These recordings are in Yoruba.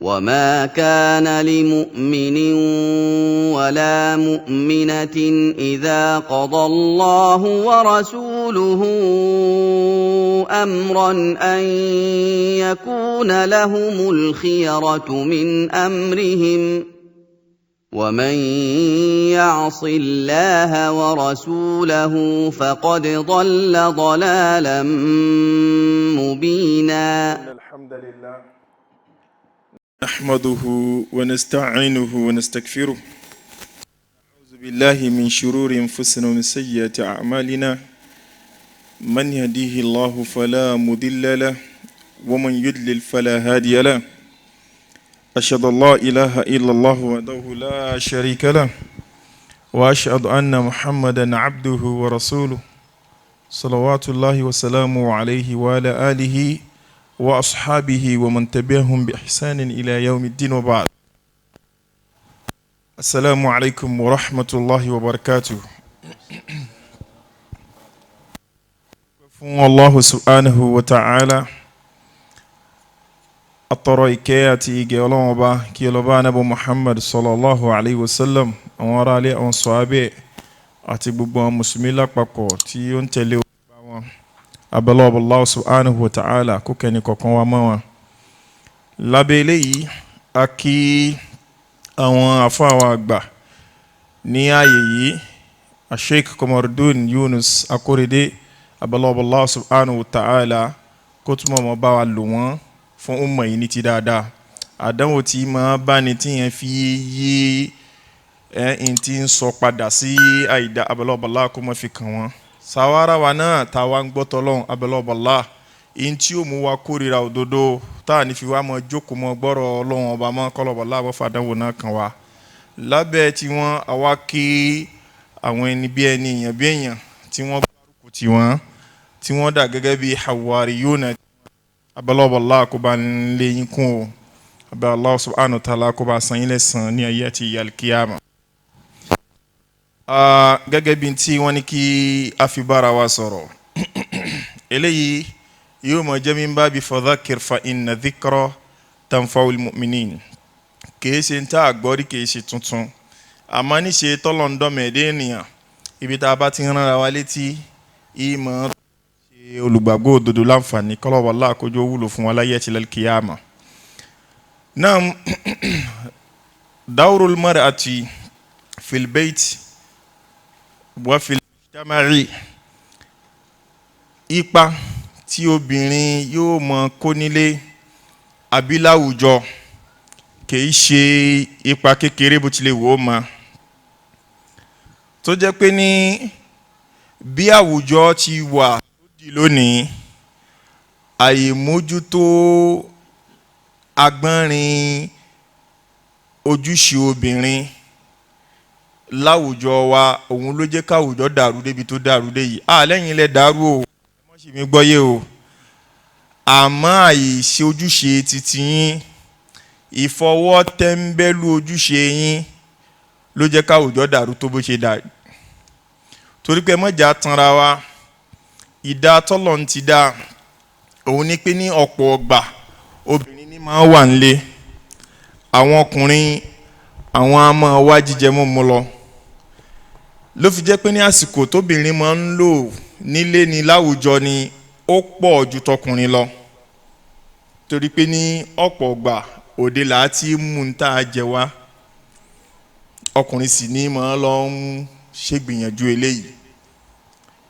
وما كان لمؤمن ولا مؤمنه اذا قضى الله ورسوله امرا ان يكون لهم الخيره من امرهم ۗ ومن يعص الله ورسوله فقد ضل ضلالا مبينا. إن الحمد لله نحمده ونستعينه ونستغفره، نعوذ بالله من شرور أنفسنا ومن سيئات أعمالنا. من يهديه الله فلا مضل له ومن يضلل فلا هادي له. أشهد أن لا إله إلا الله وحده لا شريك له، وأشهد أن محمدا عبده ورسوله، صلوات الله وسلامه عليه وعلى آله وأصحابه ومن تبعهم بإحسان إلى يوم الدين، وبعد، السلام عليكم ورحمة الله وبركاته. Fún Allahu subhanahu wa ta'ala, atọrọ ìkẹ́ àti ìgẹ̀ Ọlọ́run Ọba kí ọlọ́ba anábọ̀ Muhammad sallallahu alayhi wa sallam, àwọn aráalé, àwọn sọ̀hábẹ̀ àti gbogbo àwọn mùsùlùmí lápapọ̀ tí ó ń tẹ̀lé bá wọn. Abẹ́lẹ́ Allah subhanahu wa ta'ala kó kẹ́ni kọ̀ọ̀kan wa mọ́ wọn. Lábẹ́ eléyìí, a kí àwọn àfáà àgbà ní ààyè yìí, Sheikh Komorudeen Yunus Akorede. Abẹ́lẹ́ Allah subhanahu wa ta'ala kó túmọ̀ mọ́ bá wa lò wọ́n fún umma yìí ní ti dáadáa. Àdánwò tí máa bá ní tí yẹn fi yí ẹ ń tí ń sọ padà sí àìdá, abẹ́lẹ́ Allah kó má fi kàn wọ́n. Sàwárà wa náà tá a wá ń gbọ́ tọ́lọ́hún, abẹ́lẹ́ Allah in tí ó mú wa kórìíra òdodo tá a ní fi wá mọ jókòó mọ gbọ́rọ̀ Ọlọ́run Ọba mọ́, kọ́lọ́bọ̀ láàbọ̀ fàdánwò náà kàn wá. Lábẹ́ tí wọ́n, àwa kí àwọn ẹni bí ẹni, èèyàn bí èèyàn tí wọ́n gbárùkù tì wọ́n, tí wọ́n dà gẹ́gẹ́ bí hawariyuna. Abẹ́lẹ́ Allah kó bá ń lé yín kún o. Abẹ́ Allah subhanahu wa ta'ala kó bá san yín lẹ́san ní ayé àti ìyà kíyámà. Gẹ́gẹ́ bí tí wọ́n ní kí a fi bára wa sọ̀rọ̀, eléyìí yóò mọ̀ jẹ́ min babi fadhakir fa inna dhikra tanfa'ul mu'minin. Kìí ṣe ń tá àgbọ́rí, kìí ṣe tuntun, àmọ́ níṣe tọ́lọ̀ ń dọ́mọ̀ ẹ̀dẹ́ ènìyàn, ibi tá a bá ti ń rán wa létí ìmọ̀ ṣe olùgbàgbọ́ òdodo láǹfààní. Kọ́lọ́wọ́ aláàkójọ wúlò fún wa láyé àti lal-qiyama. Naam, dawrul mar'ati fil bayt wa fil mujtama'i, ipa tí obìnrin yóò mọ kó nílé àbí láwùjọ kìí ṣe ipa kékeré bó tilẹ̀ wò ó ma. Tó jẹ́ pé ní bí àwùjọ ti wà di lónìí, àìmójútó agbọ́nrin ojúṣe obìnrin láwùjọ wa, òun ló jẹ́ káwùjọ dàrú débi tó dàrú dé yìí. À lẹ́yìn ilẹ̀ dàrú o, ẹ mọ́ sì mí gbọ́yé o. Àmọ́ àìṣe ojúṣe titi yín, ìfọwọ́ tẹ́ńbẹ́lú ojúṣe yín ló jẹ́ káwùjọ dàrú tó bó ṣe dà. Torí pé mọ̀já tanra wa, ìdá tọ́lọ̀ ń ti dá òun ní pé ní ọ̀pọ̀ ọgbà obìnrin ní máa wà nílé, àwọn ọkùnrin àwọn á máa wá jíjẹ múmu lọ. Ló fi jẹ́ pé ní àsìkò tóbìnrin máa ń lò nílé ni láwùjọ ni ó pọ̀ ju tọkùnrin lọ, torí pé ní ọ̀pọ̀ ọgbà òde là á ti mú un tá a jẹ wá, ọkùnrin sì ní máa lọ ń ṣègbìyànjú eléyìí.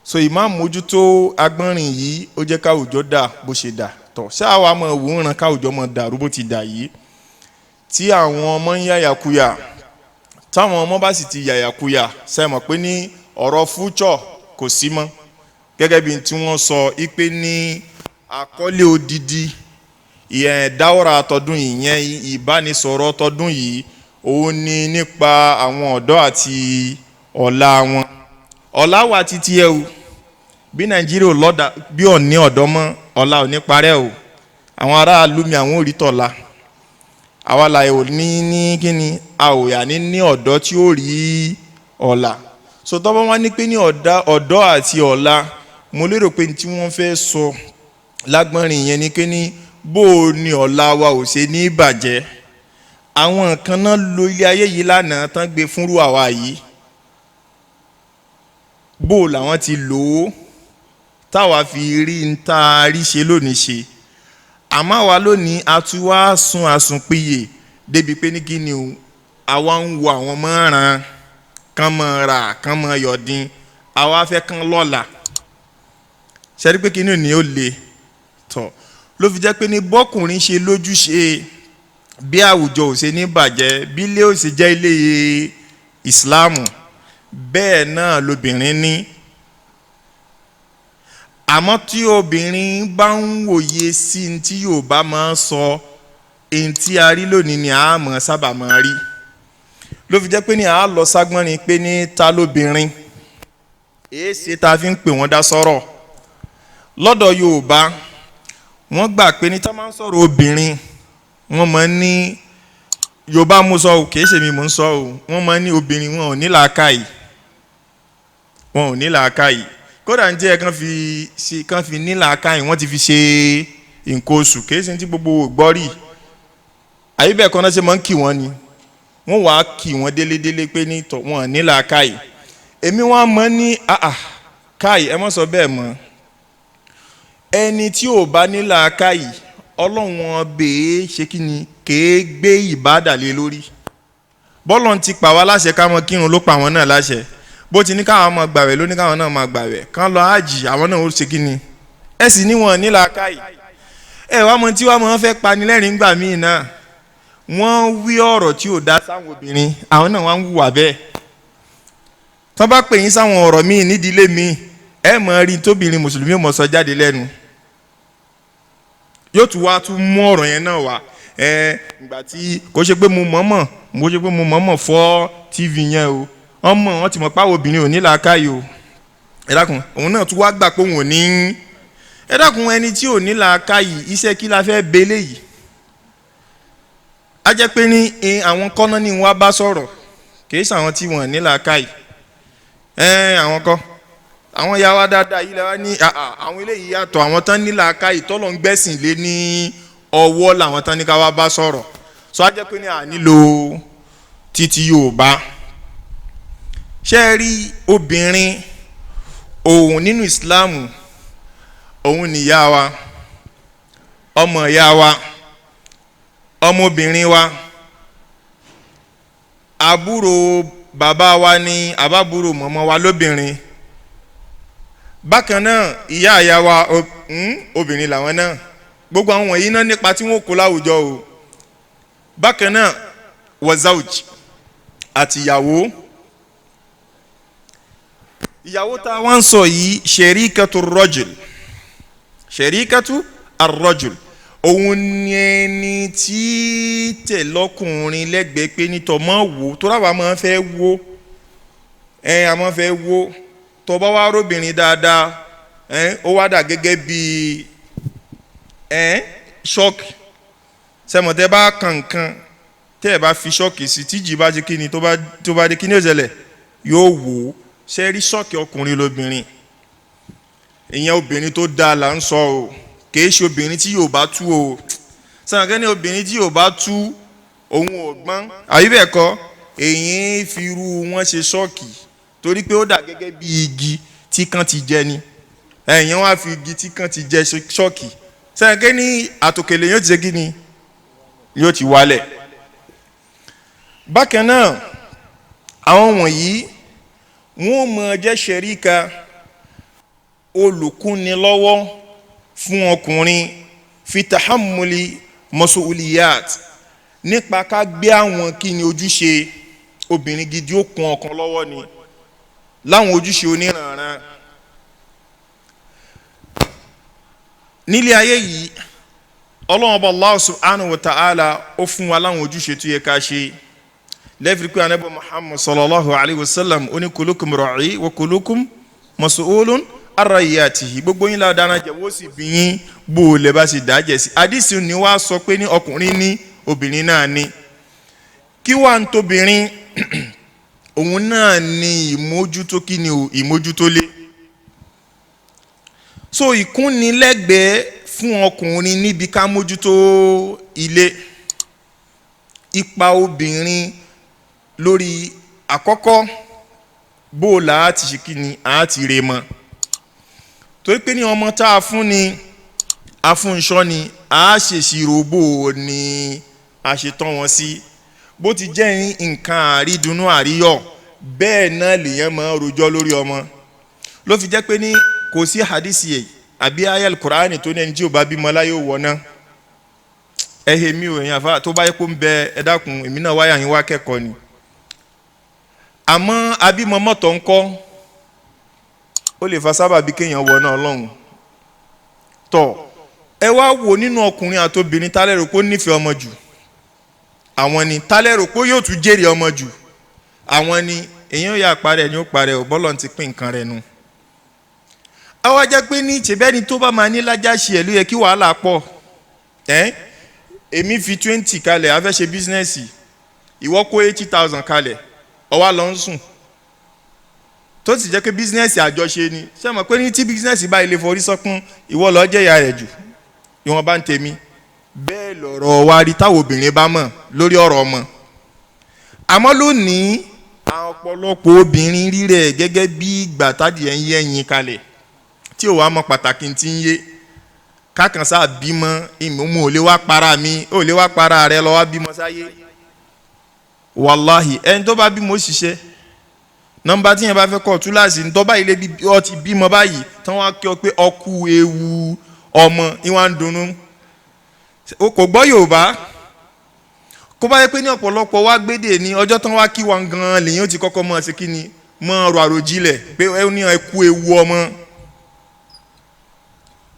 So ìmáà mójútó agbọ́nrin yìí, ó jẹ́ káwùjọ dà bó ṣe dà tọ̀. Ṣáà wàá mọ̀ wòran káwùjọ mọ̀ dàrú bó ti dà yìí, tí àwọn ọmọ ń yàyàkuyà. Táwọn ọmọ bá sì ti yàyàkuyà, ṣe mọ̀ pé ní ọ̀rọ̀ future kò sí mọ́. Gẹ́gẹ́ bí tí wọ́n sọ ipe ní àkọlé odidi ìyẹn dáwọ́ra tọdún yìí, ìyẹn ìbánisọ̀rọ̀ tọdún yìí, òun ni nípa àwọn ọ̀dọ́ àti ọ̀la wọn. Ọ̀la wà títí ẹ o. Bí Nàìjíríà ò lọ́dà bí ò ní ọ̀dọ́ mọ́, ọ̀la ò ní parẹ́ o. Àwọn aráàlú mi, àwọn ò rí tọ̀la. Àwa la ò ní kíni, a ò yà ní ọ̀dọ́ tí ó rí ọ̀la. So tọ́ bá wá ní pé ní ọ̀dọ́ àti ọ̀la, mo lérò pé tí wọ́n fẹ́ sọ lágbọ́nrin yẹn ni pé ní bó o ní ọ̀la wa ò ṣe ní bàjẹ́. Àwọn kan náà lo ilé ayé yìí lánàá tán gbé fúnrú àwa yìí. Bó làwọn ti lò ó táwa fi rí ń tá a rí ṣe lónìí ṣe. Àmọ́ àwa lónìí a tún wá sun àsùnpìyè débi pé ní kí ni o, àwa ń wo àwọn mọ́ràn kán mọ́ ra kán mọ́ yọ̀dín, àwa fẹ́ kán lọ́la. Ṣẹ́rí pé kí ni ó le tọ̀ ló fi jẹ́ pé ní bọ́kùnrin ṣe lójúṣe bí àwùjọ ò ṣe ní bàjẹ́, bí ilé ò ṣe jẹ́ ilé ìsìláàmù, bẹ́ẹ̀ náà lobìnrin ní. Àmọ́ tí obìnrin bá ń wòye sí ní tí Yorùbá máa ń sọ, èyí tí a rí lónìí ni a mọ̀ sábà máa rí. Ló fi jẹ́ pé ní a lọ ságbọ́nrin pé ní ta lóbìnrin, èé ṣe tá a fi ń pè wọ́n dá sọ́rọ̀. Lọ́dọ̀ Yorùbá wọ́n gbà pé ní tá máa ń sọ̀rọ̀ obìnrin, wọ́n máa ń ní, Yorùbá mú sọ o, kìí ṣe mi mò ń sọ o, wọ́n máa ń ní obìnrin wọn ò ní làákàyè, wọn ò ní làákàyè. Kódà ní tí ẹ kàn fi ṣe, kàn fi ní làákàyè, wọ́n ti fi ṣe nǹkan oṣù, kìí ṣe ti gbogbo gbọ́ rí. Àyè bẹ́ẹ̀ kan náà ṣe máa ń kì wọ́n ni, wọ́n wàá kì wọ́n délédélé pé ní tọ̀ wọn ò ní làákàyè. Èmi wọn mọ̀ ní àà káyì, ẹ má sọ bẹ́ẹ̀ mọ́. Ẹni tí ò bá ní làákàyè, Ọlọ́run bèé ṣe kí ni kèé gbé ìbádà lé lórí. Bọ́lọ̀ ti pa wá láṣẹ ká mọ kírun ló pa àwọn náà láṣẹ. Bó ti ní káwọn máa gbàwẹ̀ ló ní káwọn náà máa gbàwẹ̀. Kán lọ ájì àwọn náà ó ṣe kí ni. Ẹ sì ní wọn ní làákàyè. Ẹ wá mọ tí wàá mọ fẹ́ panilẹ́rìn gbà míì náà. Wọ́n wí ọ̀rọ̀ tí ò dá sáwọn obìnrin, àwọn náà wá ń hùwà bẹ́ẹ̀. Tọ́ bá pè yín sáwọn ọ̀rọ̀ míì nídìílé míì, ẹ mọ̀ rí tóbìnrin mùsùlùmí ò mọ̀ sọ jáde lẹ́nu. Yóò tún wá tún mú ọ̀rọ̀ yẹn náà wá. Ẹ ìgbà tí kò ṣe pé mo mọ̀ọ́mọ̀, mo ṣe pé mo mọ̀ọ́mọ̀ fọ́ TV yẹn o. Wọ́n mọ̀, wọ́n ti mọ̀ páwo obìnrin ò ní làákàyè o. Ẹ dákun, òun náà tún wá gbà pé òun ò ní. Ẹ dákun, ẹni tí ò ní làákàyè, iṣẹ́ kí la fẹ́ belé yìí? A jẹ́ pé ní àwọn kọ́nà ni wọ́n bá sọ̀rọ̀, kì í ṣàwọn tí wọ́n ní làákàyè. Ẹ àwọn kọ́, àwọn ya wa dáadáa yìí lẹ́wọ́ ní àwọn eléyìí yàtọ̀, àwọn tán ní làákàyè tọ́lọ̀ ń gbẹ̀sìn lé ní ọwọ́ làwọn tán ní ká wá bá sọ̀rọ̀. So a jẹ́ pé ní à nílò títí Yorùbá. Ṣé ẹ rí obìnrin òun nínú Ìsìláàmù, òun nìyá wa, ọmọ ìyá wa, ọmọbìnrin wa, àbúrò bàbá wa ní àbábúrò mọ̀mọ́ wa lóbìnrin. Bákan náà ìyá àyà wa obìnrin làwọn náà. Gbogbo àwọn wọ̀nyí náà nípa tí wọ́n kó láwùjọ o. Bákan náà wazauj àti ìyàwó. Ìyàwó tá a wá ń sọ yìí, sherikatu rajul, sherikatu arrajul, òun ni ẹni tí tẹ̀ lọ́kùnrin lẹ́gbẹ̀ẹ́ pé nítọ̀ mọ́ wò, tó ráwa máa fẹ́ wò, ẹ a máa fẹ́ wò. Tó bá wá róbìnrin dáadáa, ẹ ó wá dà gẹ́gẹ́ bí ẹ ṣọ́ọ̀kì. Sẹ́mọ̀tẹ́ bá kànkan tẹ́ ẹ bá fi ṣọ́ọ̀kì sí, tíjì bá ṣe kíni tó bá dé kíni ó ṣẹlẹ̀, yóò wò ó. Ṣé rí ṣọ́ọ̀kì ọkùnrin lóbìnrin? Ìyẹn obìnrin tó dáa là ń sọ o, kìí ṣe obìnrin tí yóò bá tú o. Sànkẹ́ ní obìnrin tí yóò bá tú òun ò gbọ́n, àbí bẹ́ẹ̀ kọ́, èyí fi irú wọn ṣe ṣọ́ọ̀kì torí pé ó dà gẹ́gẹ́ bí igi tí kan ti jẹ ni. Ẹ̀yìn wọn á fi igi tí kan ti jẹ ṣọ́ọ̀kì. Sànkẹ́ ní àtòkèlè yóò ti ṣe kíni, yóò ti wálẹ̀. Bákan náà àwọn wọ̀nyí wọ́n mọ̀ jẹ́ ṣẹ̀ríkà olùkúnilọ́wọ́ fún ọkùnrin fi tahammuli masuuliyat, nípa ká gbé àwọn kíni ojúṣe obìnrin gidi ó kún ọkàn lọ́wọ́ ni láwọn ojúṣe oníranran. Nílé ayé yìí Ọlọ́run Ọba Allah subhanahu wa ta'ala ó fún wa láwọn ojúṣe tó yẹ ká ṣe. Lẹ́fìrí pé Ànábì Muhammad sallallahu alayhi wa sallam ó ní kulukum ra'i wa kulukum mas'ulun arayatihi, gbogbo yín la dáná jẹ wọ́n sì bí yín bó o lè bá sì dájẹ́ sí. Àdìsí ni wàá sọ pé ní ọkùnrin ní obìnrin náà ní. Kí wàá ń tóbìnrin òun náà ní ìmójútó kí ni o, ìmójútó lé. So ìkúnnilẹ́gbẹ̀ẹ́ fún ọkùnrin níbi ká mójútó ilé, Ipa obìnrin lórí àkọ́kọ́, bó o là á ti ṣe kí ni á ti rè mọ́, torí pé ní ọmọ tá a fún ni afúnṣọ́ ni a ṣèṣirò bó o ní a ṣe tọ́ wọn sí. Bó ti jẹ́ nǹkan àrídùnnú àríyọ̀, bẹ́ẹ̀ náà lèèyàn máa ń rojọ́ lórí ọmọ. Ló fi jẹ́ pé ní kò sí hadisi yìí àbí ayal Kùránì tó ní ẹni tí ò bá bímọ láyé ò wọ̀ náà. Ẹ mi ò yẹn àfa tó bá yẹ kó ń bẹ, ẹ dákun, èmi náà wáyà yín wá kẹ́kọ̀ọ́ ni. Àmọ́ abímọ mọ́tò ń kọ́, ó lè fa sábàbí kéèyàn wọ náà. Ọlọ́run tọ̀, ẹ wá wò nínú ọkùnrin àtobìnrin, tálẹ́rò pé ó nífẹ̀ẹ́ ọmọ jù? Àwọn ni. Tálẹ́rò pé yóò tún jèrè ọmọ jù? Àwọn ni. Èyàn yà parẹ́ ni ó parẹ́ ò, bọ́lọ̀ ti pín nǹkan rẹ̀ nu. Àwa jẹ́ pé ní tìbẹ́ni tó bá máa ní lájà ṣe ẹ̀ ló yẹ kí wàhálà pọ̀. Ẹ́ èmi fi 20 kalẹ̀, a fẹ́ ṣe business, ìwọ kó 80,000 kalẹ̀, ó wá lọ ń sùn, tó sì jẹ́ pé business àjọṣe ni. Ṣé mọ̀ pé ní tí business báyìí lè forí sọ́kún, ìwọ lọ́ọ́ jẹ̀yà rẹ̀ jù, ìwọ̀n bá ń tèmi. Bẹ́ẹ̀ lọ̀rọ̀ wa rí táwọn obìnrin bá mọ̀ lórí ọ̀rọ̀ ọmọ. Àmọ́ lónìí, àwọn ọ̀pọ̀lọpọ̀ obìnrin rírẹ̀ gẹ́gẹ́ bí ìgbà tádìẹ ń yẹ́yin kalẹ̀, tí ò wá mọ pàtàkì tí ń yé kákan sáà bímọ. Ìmú ò lè wá para mi, ò lè wá para rẹ lọ wá bímọ sáyé. Wàláhì, ẹni tó bá bímọ ó ṣiṣẹ́. Nọ́mbà tí yẹn bá fẹ́ kọ́ túláàsì ní tọ́ba ilé ọ ti bímọ báyìí tí wọ́n á kí ọ pé ọkú ewu ọmọ ìwà ń dunnú. O kò gbọ́ Yorùbá. Kó bá yẹ pé ní ọ̀pọ̀lọpọ̀ wá gbédè ní ọjọ́ tán wá kí wọn gan-an, lèyìn ó ti kọ́kọ́ mọ̀ ṣe kí ni, mọ̀ ọ̀rọ̀ àròjinlẹ̀ pé ẹ ní ẹkú ewu ọmọ.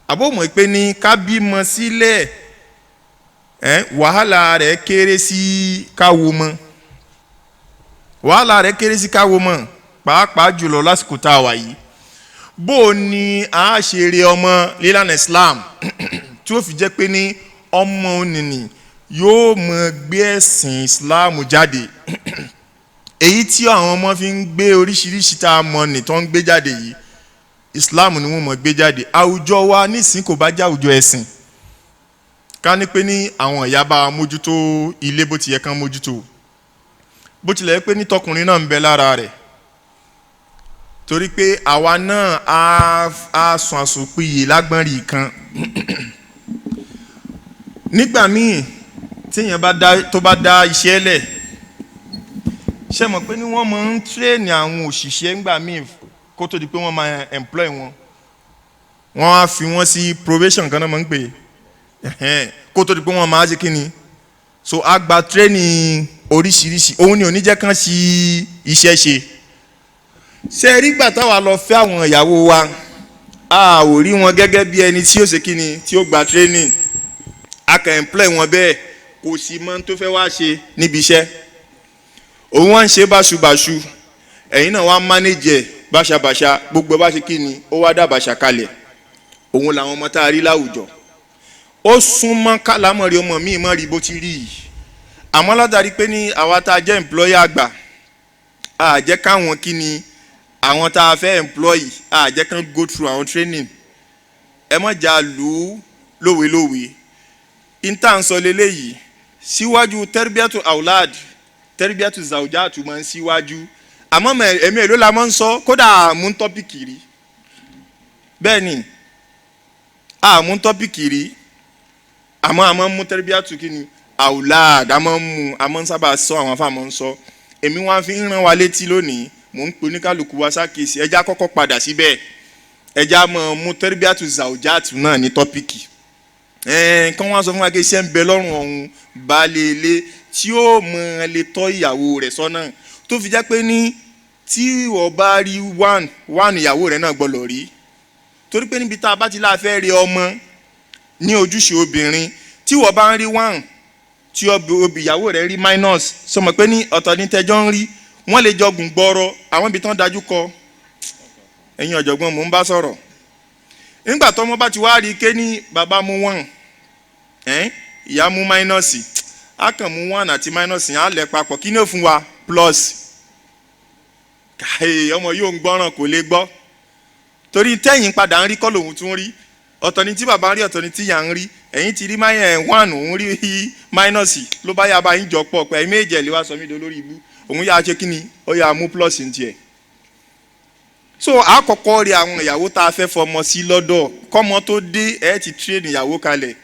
Àbó mọ̀ pé ní ká bímọ sílẹ̀ ẹ̀, wàhálà rẹ̀ kéré sí káwo mọ́, wàhálà rẹ̀ kéré sí káwo mọ́, pàápàá jùlọ lásìkò tá a wà yìí. Bó o ní a ṣe rí ọmọ lílànà Islam tí ó fi jẹ́ pé ní ọmọ ònìní yóò mọ gbé ẹ̀sìn Islam jáde, èyí tí àwọn ọmọ fi ń gbé oríṣiríṣi tá a mọ̀ ní tó ń gbé jáde yìí, Islam ni wọ́n mọ̀ gbé jáde. Àwùjọ wa nísìnyí kò bá jẹ́ àwùjọ ẹ̀sìn, ká ní pé ní àwọn ìyá bá mójútó ilé bó ti yẹ kán mójútó, bó tilẹ̀ yẹ pé ní tọkùnrin náà ń bẹ lára rẹ̀, torí pé àwa náà á sùn àsùnpìyè lágbọ́nrì kan. Nígbà míì téèyàn bá dá tó bá dá iṣẹ́ lẹ̀, ṣe mọ̀ pé ní wọ́n máa ń train àwọn òṣìṣẹ́ ńgbà míì kó tó di pé wọ́n máa employ wọn, wọ́n á fi wọ́n sí probation kan náà máa ń pè é, kó tó di pé wọ́n máa ṣe kí ni. So a gba training oríṣiríṣi, òun ni ò ní jẹ́ kán sí iṣẹ́ ṣe. Ṣe rí gbà táwa lọ fẹ́ àwọn ìyàwó wa, a ò rí wọn gẹ́gẹ́ bí ẹni tí ó ṣe kí ni, tí ó gba training. A kàn employ wọn bẹ́ẹ̀, kò sí mọ́ tó fẹ́ wá ṣe níbi iṣẹ́. Òun wá ń ṣe báṣubàṣu, ẹ̀yin náà wá manage ẹ̀ báṣabàṣa, gbogbo ẹ̀ bá ṣe kí ni, ó wá dá bàṣà kalẹ̀. Òun làwọn ọmọ tá a rí láwùjọ. Ó súnmọ́ kálámọ̀rí ọmọ mi mọ́ rí bó ti rí yìí, àmọ́ látàrí pé ní àwa tá a jẹ́ employer àgbà, a jẹ́ káwọn kí ni, àwọn tá a fẹ́ employ, a jẹ́ kán go through àwọn training. Ẹ má jà lù ú lówelówe intan sọ leléyìí síwájú. Tarbiyatu aulad, tarbiyatu zawjatu máa ń síwájú, àmọ́ ẹ̀mí èló la máa ń sọ. Kódà àmú topic rí bẹ́ẹ̀ ni, àmú topic rí, àmọ́ mú tarbiyatu kí ni aulad, àmọ́ mú, àmọ́ ń sábà sọ, àwọn afá máa ń sọ. Èmi wá fi ń rán wa létí lónìí, mò ń pe oníkálukú wa sákèsì, ẹja kọ́kọ́ padà síbẹ̀, ẹja mọ̀ mú tarbiyatu zawjatu náà ní topic. Kán wá sọ fún wa kí iṣẹ́ ń bẹ lọ́rùn ọ̀hún baálé ilé tí ó mọ lè tọ́ ìyàwó rẹ̀ sọ́nà, tó fi jẹ́ pé ní tí wọ́n bá rí one one, ìyàwó rẹ̀ náà gbọ́dọ̀ rí, torí pé níbi tá a bá ti láfẹ́ rí ọmọ ní ojúṣe obìnrin, tí wọ́n bá ń rí one, tí ìyàwó rẹ̀ rí minus, sọmọ pé ní ọ̀tọ̀ ní tẹjọ́ ń rí, wọ́n lè jọ gùn gbọ́rọ̀ àwọn ibi tán dájú kọ. Ẹ̀yin ọ̀jọ̀gbọ́n, mò ń bá sọ̀rọ̀. Nígbà tọ́mọ bá ti wá rí i ké ní bàbá mú one, ìyá mú minus, á kàn mú one àti minus yẹn, á lẹ̀ papọ̀, kí ni ó fún wa? Plus. Káyé ọmọ yóò ń gbọ́ràn, kò lè gbọ́, torí tẹ́yìn padà ń rí kọ́ lòun tún rí. Ọ̀tọ̀ ni tí bàbá ń rí, ọ̀tọ̀ ni tí ìyá ń rí. Ẹ̀yin ti rí 1, òun rí minus, ló bá yá bá yín jọ pọ̀ pé ẹ̀yin méjì ẹ̀ lè wá sọ mí dolórí ibú. Òun yá ṣe kí ni? Ó yá mú plus ní tiẹ̀. So àkọ́kọ́ rí àwọn ìyàwó tá a fẹ́ fọmọ sí lọ́dọ̀, kọ́mọ tó dé ẹ̀ ti train ìyàwó kalẹ̀.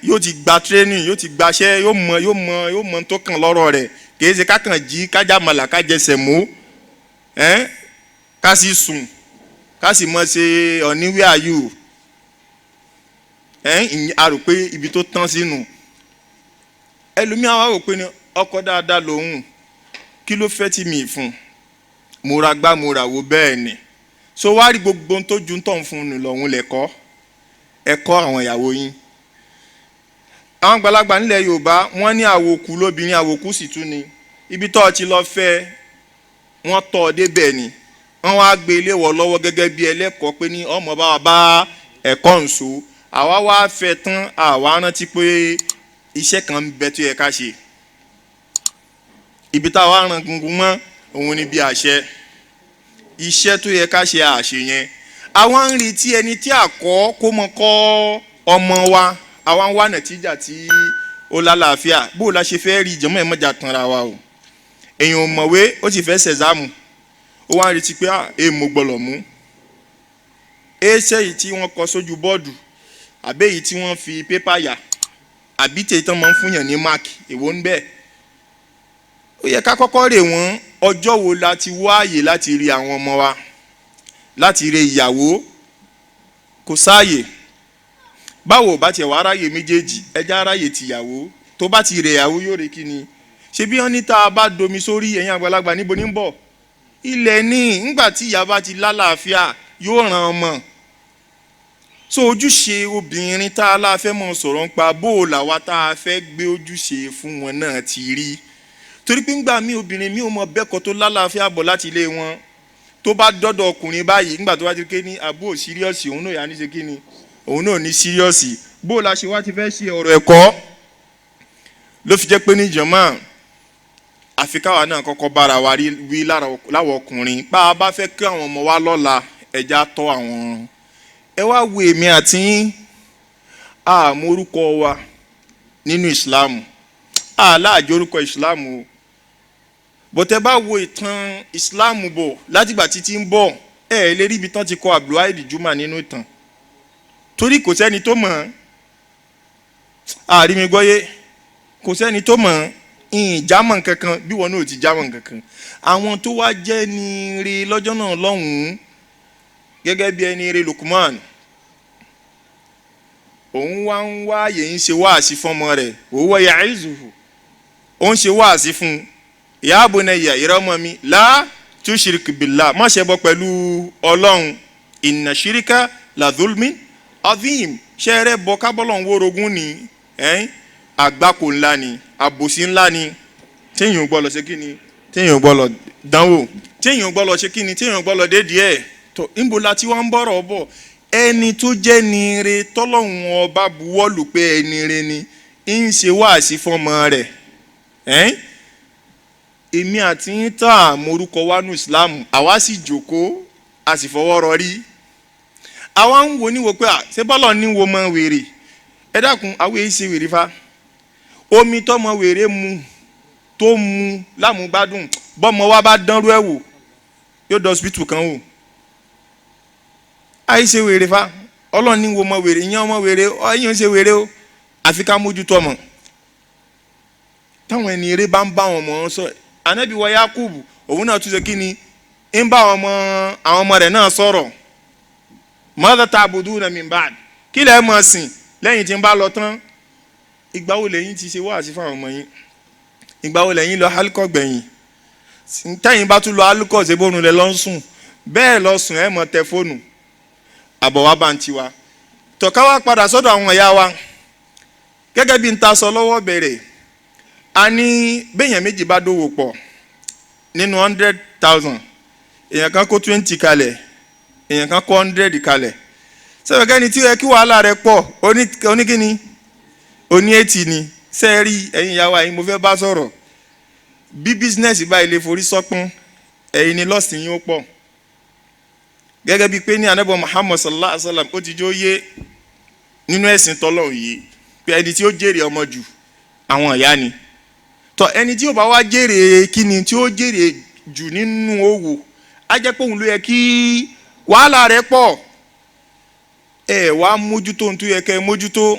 Yóò ti gba training, yóò ti gbaṣẹ́, yóò mọ tó kàn lọ́rọ̀ rẹ̀. Kì í ṣe kákan jí kájà màlà kájẹsẹ̀ mú ká sì sùn, ká sì mọ̀ ṣe ọ̀ní where are you. A rò pé ibi tó tán sínú. Ẹlòmíà wá rò pé ní ọkọ dáadáa lòun, kí ló fẹ́ tí mi fún mo ra gbá mo rà wo. Bẹ́ẹ̀ ni, so wá rí gbogbo tó ju tó ń fún un lọ́hùn lẹ́kọ́ ẹ̀kọ́ àwọn ìyàwó yín. Àwọn àgbàlagbà nílẹ̀ Yorùbá, wọ́n ní àwòkù lóbìnrin, àwòkù sì tún ni. Ibi tó ti lọ fẹ́, wọ́n tọ́ ọ débẹ̀ ni, wọ́n wá gbé ilé wọ̀ lọ́wọ́ gẹ́gẹ́ bí ẹlẹ́kọ̀ọ́ pé ní ọmọ bá wa bá ẹ̀kọ́ ǹso. Àwa wá fẹ́ tán, àwa rántí pé iṣẹ́ kan ń bẹ tó yẹ ká ṣe. Ibi táwa ran gungun mọ́ òun ni bí àṣẹ iṣẹ́ tó yẹ ká ṣe àṣẹ yẹn. Àwa ń retí ẹni tí a kọ́ kó mọ kọ́ ọmọ wa. Àwa ń wá nàtíjà tí ó lálàáfíà. Bó o la ṣe fẹ́ rí ìjọmọ́ ẹ̀ mọ́jà tanra wa o. Èèyàn ò mọ̀wé, ó sì fẹ́ ṣẹ̀zámù, ó wá ń retí pé èèmọ̀ gbọ́lọ̀ mú ẹsẹ̀ yìí tí wọ́n kọ sójú bọ́ọ̀dù, àbẹ́ èyí tí wọ́n fi pépà yà, àbí tèyí tán máa ń fún yàn ní máàkì, èwo ń bẹ́ẹ̀? Ó yẹ ká kọ́kọ́ rè wọ́n. Ọjọ́ wo la ti wá àyè láti rí àwọn ọmọ wa, láti rí ìyàwó? Kò sáàyè. Báwo bá tiẹ̀ wá ráyè méjèèjì, ẹja ráyè tìyàwó. Tó bá ti rè ìyàwó, yóò rè kí ni? Ṣé bí wọ́n ní tá a bá domi sórí, ẹ̀yin àgbàlagbà, níbo ní ń bọ̀? Ilẹ̀ ní. Ńgbà tí ìyá bá ti lálàáfíà, yóò ràn ọmọ. So ojúṣe obìnrin tá a láfẹ́ mọ̀ sọ̀rọ̀ ń pa bó o làwa tá a fẹ́ gbé ojúṣe fún wọn náà ti rí, torí pé ńgbà mí, obìnrin mi ò mọ bẹ́ẹ̀kọ́ tó lálàáfíà bọ̀ láti ilé wọn, tó bá dọ́dọ̀ ọkùnrin báyìí, ńgbà tó bá ti ké ní àbúrò serious, òun náà yà ní ṣe kí ni, òun náà ní serious. Bó o la ṣe wá ti fẹ́ ṣe ọ̀rọ̀ ẹ̀kọ́? Ló fi jẹ́ pé ní jọ̀mọ́, àfi káwa náà kọ́kọ́ bára wa wí láwọ̀ ọkùnrin. Bá a bá fẹ́ kí àwọn ọmọ wa lọ́la, ẹja tọ́ àwọn. Ẹ wá wo èmi àti yín, àmọ́ orúkọ wa nínú ìsìláàmù, aláàjọ orúkọ ìsìláàmù o. Bọ̀tẹ́ bá wo ìtàn ìsìláàmù bọ̀ látìgbà títí ń bọ̀, ẹ ẹ lè rí ibi tán ti kọ Abdulwahid Juma nínú ìtàn, torí kò sẹ́ni tó mọ̀ ọ́n. Àrí mi gbọ́yé, kò sẹ́ni tó mọ̀ ọ́n. Ìjámọ̀ kankan bí wọn náà ti jámọ̀ kankan. Àwọn tó wá jẹ́ ní ire lọ́jọ́ náà lọ́hùn-ún, gẹ́gẹ́ bí ẹni ire Lukman, òun wá ń wá àyè ń ṣe wáàsí fọ́mọ rẹ̀. Òun wá ya'izuhu, ó ń ṣe wáàsí fún un. Ya bunayya, ìrọ́mọ mi, la tushrik billah, má ṣe bọ́ pẹ̀lú Ọlọ́run. Inna shirika la dhulmin azim. Ṣẹ́rẹ́ bọ kábọ́lọ̀ ń wórogún ni àgbákò ńlá ni, àbòsí ńlá ni, téèyàn ò gbọ́dọ̀ ṣe kí ni, téèyàn ò gbọ́dọ̀ dánwò, téèyàn ò gbọ́dọ̀ ṣe kí ni, téèyàn ò gbọ́dọ̀ dé díẹ̀ tó. Níbo la tí wọ́n ń bọ̀rọ̀ bọ̀? Ẹni tó jẹ́ ni re tọ́lọ́hún ọba buwọ́lù pé ẹni re ni, ń ṣe wáàsí fọ́mọ rẹ̀. Èmi àti yín tá morúkọ wa nù Ìsìlámù, àwa sì jókòó, a sì fọwọ́ rọrí, àwa ń wo níwo pé ṣé bọ́lọ̀ ní wo mọ wèrè? Ẹ dákun, àwọn èyí ṣe wèrè fa. Omi tọmọ wèrè mu tó mu lámúgbádùn, bọ́mọ wa bá dánrú ẹ̀ wò, yóò dọ̀ hospital kan wò. Àyè ṣe wèrè fa. Ọlọ́run ní wo mọ wèrè, ìyẹn ọmọ wèrè, ẹ̀yìn ń ṣe wèrè o. Àfi ká mójútó ọmọ. Táwọn ẹni eré bá ń bá wọn mọ̀ ọ́n sọ, anabi wa Yakubu, òun náà tún ṣe kí ni, ń bá àwọn ọmọ rẹ̀ náà sọ̀rọ̀. Madha ta'buduna min ba'd, kí lẹ́ẹ̀ mọ̀ sìn lẹ́yìn tí ń bá lọ tán? Ìgbà wo lẹ́yìn ti ṣe wáàsí fún àwọn ọmọ yín? Ìgbà wo lẹ́yìn lọ hálíkọ̀ gbẹ̀yìn? Tẹ́yìn bá tún lọ hálíkọ̀, ṣe bóun lẹ lọ́ ń sùn bẹ́ẹ̀ lọ sùn, ẹ̀ mọ̀ tẹ fóònù àbọ̀ wá bá ń tiwa. Tọ̀ká wá padà sọ́dọ̀ àwọn ìyá wa. Gẹ́gẹ́ bí n ta sọ lọ́wọ́ bẹ̀rẹ̀, a ní béèyàn méjì bá dòwò pọ̀ nínú 100,000, èèyàn kan kó 20 kalẹ̀, èèyàn kan kó 100 kalẹ̀. Sẹ́fẹ̀kẹ́ni tí ó yẹ kí wàhálà rẹ̀ pọ̀, oníkíni oní 80 ni. Sẹ́ẹ̀rí, ẹ̀yin ìyá wa, ẹ̀yin mo fẹ́ bá sọ̀rọ̀. Bí business báyìí lè forí sọ́pọ́n, ẹ̀yin ni lọ́sìn yín ó pọ̀. Gẹ́gẹ́ bíi pé ní anábọ̀ Muhammad sallallahu alayhi wa sallam, ó ti jó yé nínú ẹ̀sìn tọ́lọ́hún yìí pé ẹni tí ó jèrè ọmọ jù, àwọn ìyá ni. Tọ ẹni tí ó bá wá jèrè kíni, tí ó jèrè jù nínú òwò, á jẹ́ pé òun ló yẹ kí wàhálà rẹ̀ pọ̀. Ẹ wá mójútó ohun tó yẹ kẹ́ ẹ mójútó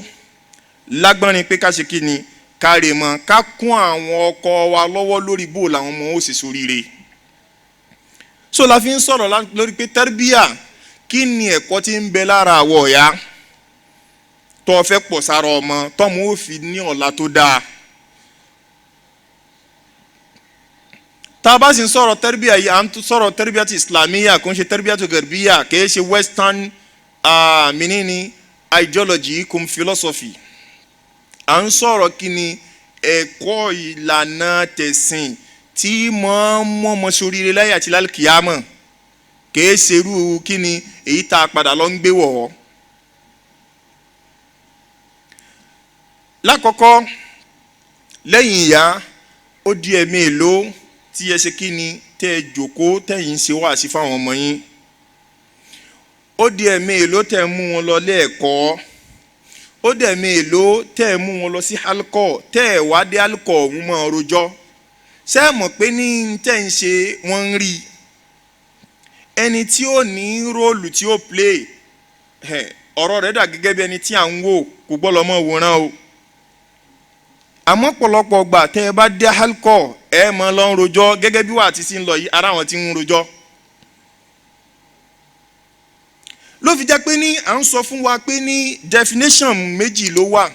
lágbọ́nrin pé ká ṣe kíni, ká rè mọ́, ká kún àwọn ọkọ wa lọ́wọ́ lórí bó làwọn ọmọ ó sì soríire. So la fi ń sọ̀rọ̀ lórí pé tẹ́rbíà, kí ni ẹ̀kọ́ tí ń bẹ lára àwọ̀ ọ̀yá tó o fẹ́ pọ̀ sára ọmọ tọ́mọ ó fi ní ọ̀la tó dáa. Tá a bá sì ń sọ̀rọ̀ tẹ́rbíà yìí, à ń sọ̀rọ̀ tẹ́rbíà ti islamiyya, kò ń ṣe tẹ́rbíà tó gẹ̀rbíyà, kì í ṣe western minini ideology kò philosophy. À ń sọ̀rọ̀ kí ni ẹ̀kọ́ ìlànà tẹ̀sìn tí mọ́ mọ́mọ́ soríire láyé àti lálùkìyámọ̀, kìí ṣerú kí ni èyí tá a padà lọ ń gbé wọ̀ ọ́. Lákọ̀ọ́kọ́, lẹ́yìn ìyá, ó di ẹ̀mí èlò tí ẹ ṣe kí ni tẹ́ ẹ jòkóó tẹ̀yìn ṣe wáàsí fáwọn ọmọ yín. Ó di ẹ̀mí èlò tẹ́ ẹ mú wọn lọ lẹ́ẹ̀kọ́. Ó dẹ̀ ẹ̀mí èlò tẹ́ ẹ mú wọn lọ sí alukọ̀, tẹ́ ẹ wá dé alukọ̀ ọ̀hún mọ́ ọ rojọ́. Ṣé ẹ mọ̀ pé ní tẹ́ ń ṣe wọ́n ń rí ẹni tí ó ní róòlù tí ó play, ọ̀rọ̀ rẹ̀ dà gẹ́gẹ́ bí ẹni tí à ń wò kò gbọ́ lọ́mọ wòran o. Àmọ́ pọ̀lọpọ̀ gbà tẹ́ ẹ bá dé alukọ̀, ẹ mọ̀ lọ ń rojọ́ gẹ́gẹ́ bí wà á ti sí ń lọ yìí, ara àwọn tí ń rojọ́. Ló fi jẹ́ pé ní à ń sọ fún wa pé ní definition méjì ló wà,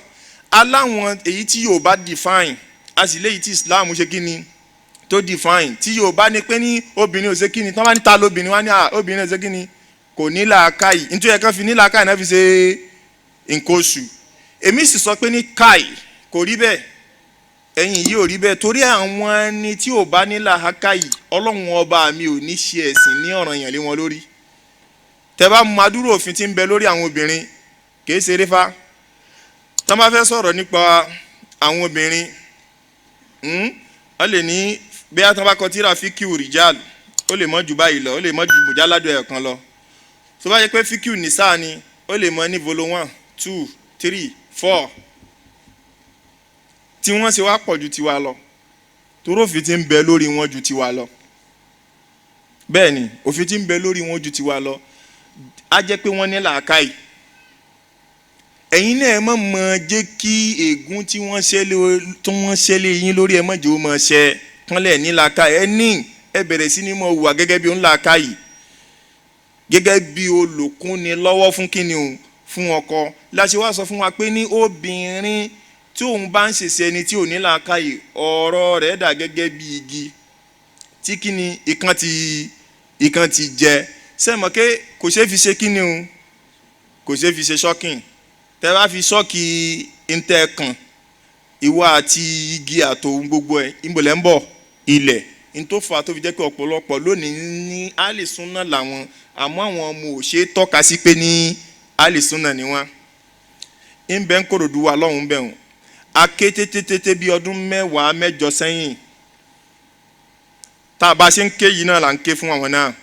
aláwọn èyí tí Yorùbá define, a sì léyìí tí Islam ṣe kí ni tó define. Tí Yorùbá ní pé ní obìnrin ò ṣe kí ni, tí wọ́n bá ní ta lóbìnrin, wọ́n á ní à obìnrin ò ṣe kí ni, kò ní làákàyè, nítorí ẹ̀kan fi ní làákàyè náà fi ṣe nǹkan oṣù. Èmi sì sọ pé ní káì kò rí bẹ́ẹ̀, ẹ̀yin yìí ò rí bẹ́ẹ̀, torí àwọn ẹni tí ò bá ní làákàyè, Ọlọ́run ọba mi ò ní ṣe ẹ̀sìn ní ọ̀ranyàn lé wọn lórí. Tẹ́ bá mọ adúrò òfin tí ń bẹ lórí àwọn obìnrin, kì í ṣeré fa. Tọ́ bá fẹ́ sọ̀rọ̀ nípa àwọn obìnrin, wọ́n lè ní bí a tán bá kọ tíra fíkìú rìjàl, ó lè mọ́ ju báyìí lọ, ó lè mọ́ ju mùjáládùn ẹ̀yọ̀ kan lọ. Tó bá yẹ pé fíkìú nìsá ni, ó lè mọ ní volo 1, 2, 3, 4, tí wọ́n ṣe wá pọ̀ ju tiwa lọ, torí òfin tí ń bẹ lórí wọn ju tiwa lọ. Bẹ́ẹ̀ ni òfin tí ń bẹ lórí wọn ju tiwa lọ, á jẹ́ pé wọ́n ní làákàyè. Ẹ̀yin náà ẹ má mọ̀ jẹ́ kí ègún tí wọ́n ṣẹlẹ̀ yín lórí, ẹ má jẹ́ ó mọ̀ ṣẹ kánlẹ̀ ní làákàyè. Ẹ ní ẹ bẹ̀rẹ̀ sí ní mọ̀ hùwà gẹ́gẹ́ bí òun làákàyè, gẹ́gẹ́ bí olùkúni lọ́wọ́ fún kíni o, fún ọkọ. Láṣẹ wá sọ fún wa pé ní obìnrin tí òun bá ń ṣèṣe ẹni tí ò ní làákàyè, ọ̀rọ̀ rẹ̀ dà gẹ́gẹ́ bí igi tí kíni ìkan ti jẹ. Ṣé mọ̀ pé kò ṣeé fi ṣe kíni o, kò ṣeé fi ṣe ṣọ́kìn. Tẹ́ bá fi ṣọ́ọ̀kì ntẹ́ kan, ìwọ àti igi àtòun gbogbo ẹ̀ ìbòlẹ̀ ń bọ̀ ilẹ̀. N tó fà á tó fi jẹ́ pé ọ̀pọ̀lọpọ̀ lónìí ní àlìsúnà làwọn, àmọ́ àwọn ọmọ ò ṣe é tọ́ka sí pé ní àlìsúnà ni wọ́n. Ń bẹ́ ń Kòròdú wa lọ́hùn-ún bẹ̀ wọ́n. Aké tététété bí ọdún 10 mẹ́jọ sẹ́yìn. Tá a bá ṣe ń ké yìí náà là ń ké fún àwọn náà,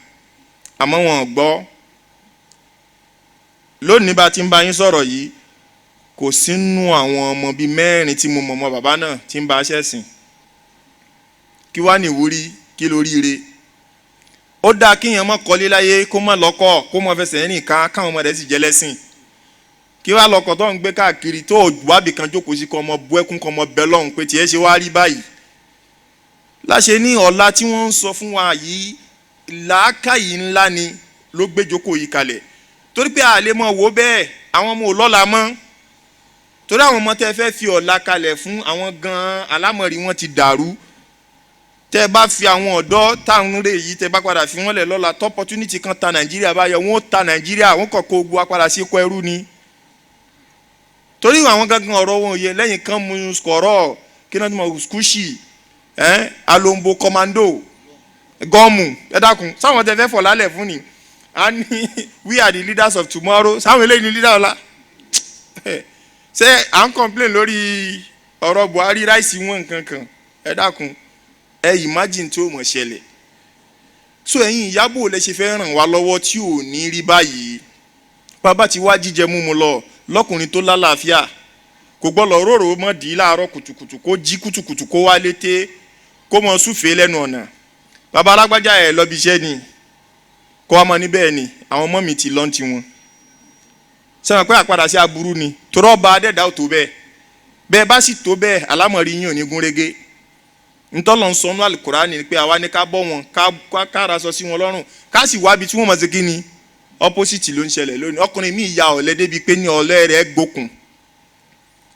àmọ́ wọn ò gbọ́. Lónìí bá ti ń bá yín sọ̀rọ̀ yìí, kò sínú àwọn ọmọ bíi 4 tí mo mọ̀ mọ́ bàbá náà tí ń bá aṣẹ́ sìn. Kí wá ní ìwúrí, kí lóríire? Ó dáa kíyàn má kọ́lé láyé, kó má lọ́kọ̀, kó má fẹsẹ̀ rìn ká, káwọn ọmọ rẹ̀ sì jẹ́ lẹ́sìn. Kí wá lọ́kọ̀ tó ń gbé káàkiri tó wábì kan jókòó sí, kọ́ ọmọ bú ẹkún, kọ́ ọmọ bẹ lọ́hùn pé tiẹ̀ ṣe wá rí báyìí. Láṣẹ ní ọ̀la tí wọ́n ń sọ fún wa yìí, làákàyè ńlá ni ló gbé jókòó yìí kalẹ̀. Torí pé a lè mọ̀ wò bẹ́ẹ̀, àwọn ọmọ ò lọ́la mọ́. Torí àwọn ọmọ tẹ́ fẹ́ fi ọ̀la kalẹ̀ fún àwọn gan-an, alámọ̀rí wọn ti dàrú. Tẹ́ bá fi àwọn ọ̀dọ́ táwọn rè yìí, tẹ́ bá padà fi wọ́n lẹ̀ lọ́la, tó opportunity kan ta Nàìjíríà báyọ̀, wọ́n ó ta Nàìjíríà, wọ́n kàn kó ogun wa padà sí ikọ̀ ẹrú ni. Torí àwọn gangan ọ̀rọ̀ wọn ò yẹ lẹ́yìn kan mu skọ̀rọ̀, kí náà ti mọ̀ skúṣì, alombo commando, gọ́ọ̀mù, ẹ dákun, sáwọn tẹ́ fẹ́ fọ̀ lálẹ́ fún ni. A ní we are the leaders of tomorrow, sáwọn eléyìí ni leader ọ̀la. Ṣé à ń complain lórí ọ̀rọ̀ Buhari ráìsì wọn nǹkan kan? Ẹ dákun, ẹ imagine tí ó mọ̀ ṣẹlẹ̀. So ẹ̀yin ìyábò lẹ ṣe fẹ́ ràn wá lọ́wọ́ tí ò ní rí báyìí. Bàbá ti wá jíjẹ múmu lọ lọ́kùnrin tó lálàáfíà, kò gbọ́dọ̀ róró mọ́ dì í láàárọ̀ kùtùkùtù, kó jí kùtùkùtù kó wá lété, kó mọ súfèé lẹ́nu ọ̀nà. Bàbá alágbájá ẹ̀ lọ́bi iṣẹ́ ni, kó wá mọ níbẹ̀ ni àwọn ọmọ mi ti lọ́n ti wọn. Sẹ́wọ̀n pé àpadà sí aburú ni, torọ́ ba adẹ́dá ò tó bẹ́ẹ̀. Bẹ́ẹ̀ bá sì tó bẹ́ẹ̀, alámọ̀rí yín ò ní gún régé. Ntọ́lọ̀ ń sọ nú Alukurani ni pé àwa ní ká bọ́ wọn, ká ra sọ sí wọn lọ́rùn, ká sì wábi tí wọ́n mọ̀ sí kí ni. Opposite ló ń ṣẹlẹ̀ lónìí. Ọkùnrin mi ya ọ̀lẹ débi pé ní ọ̀lẹ rẹ̀ gbókun,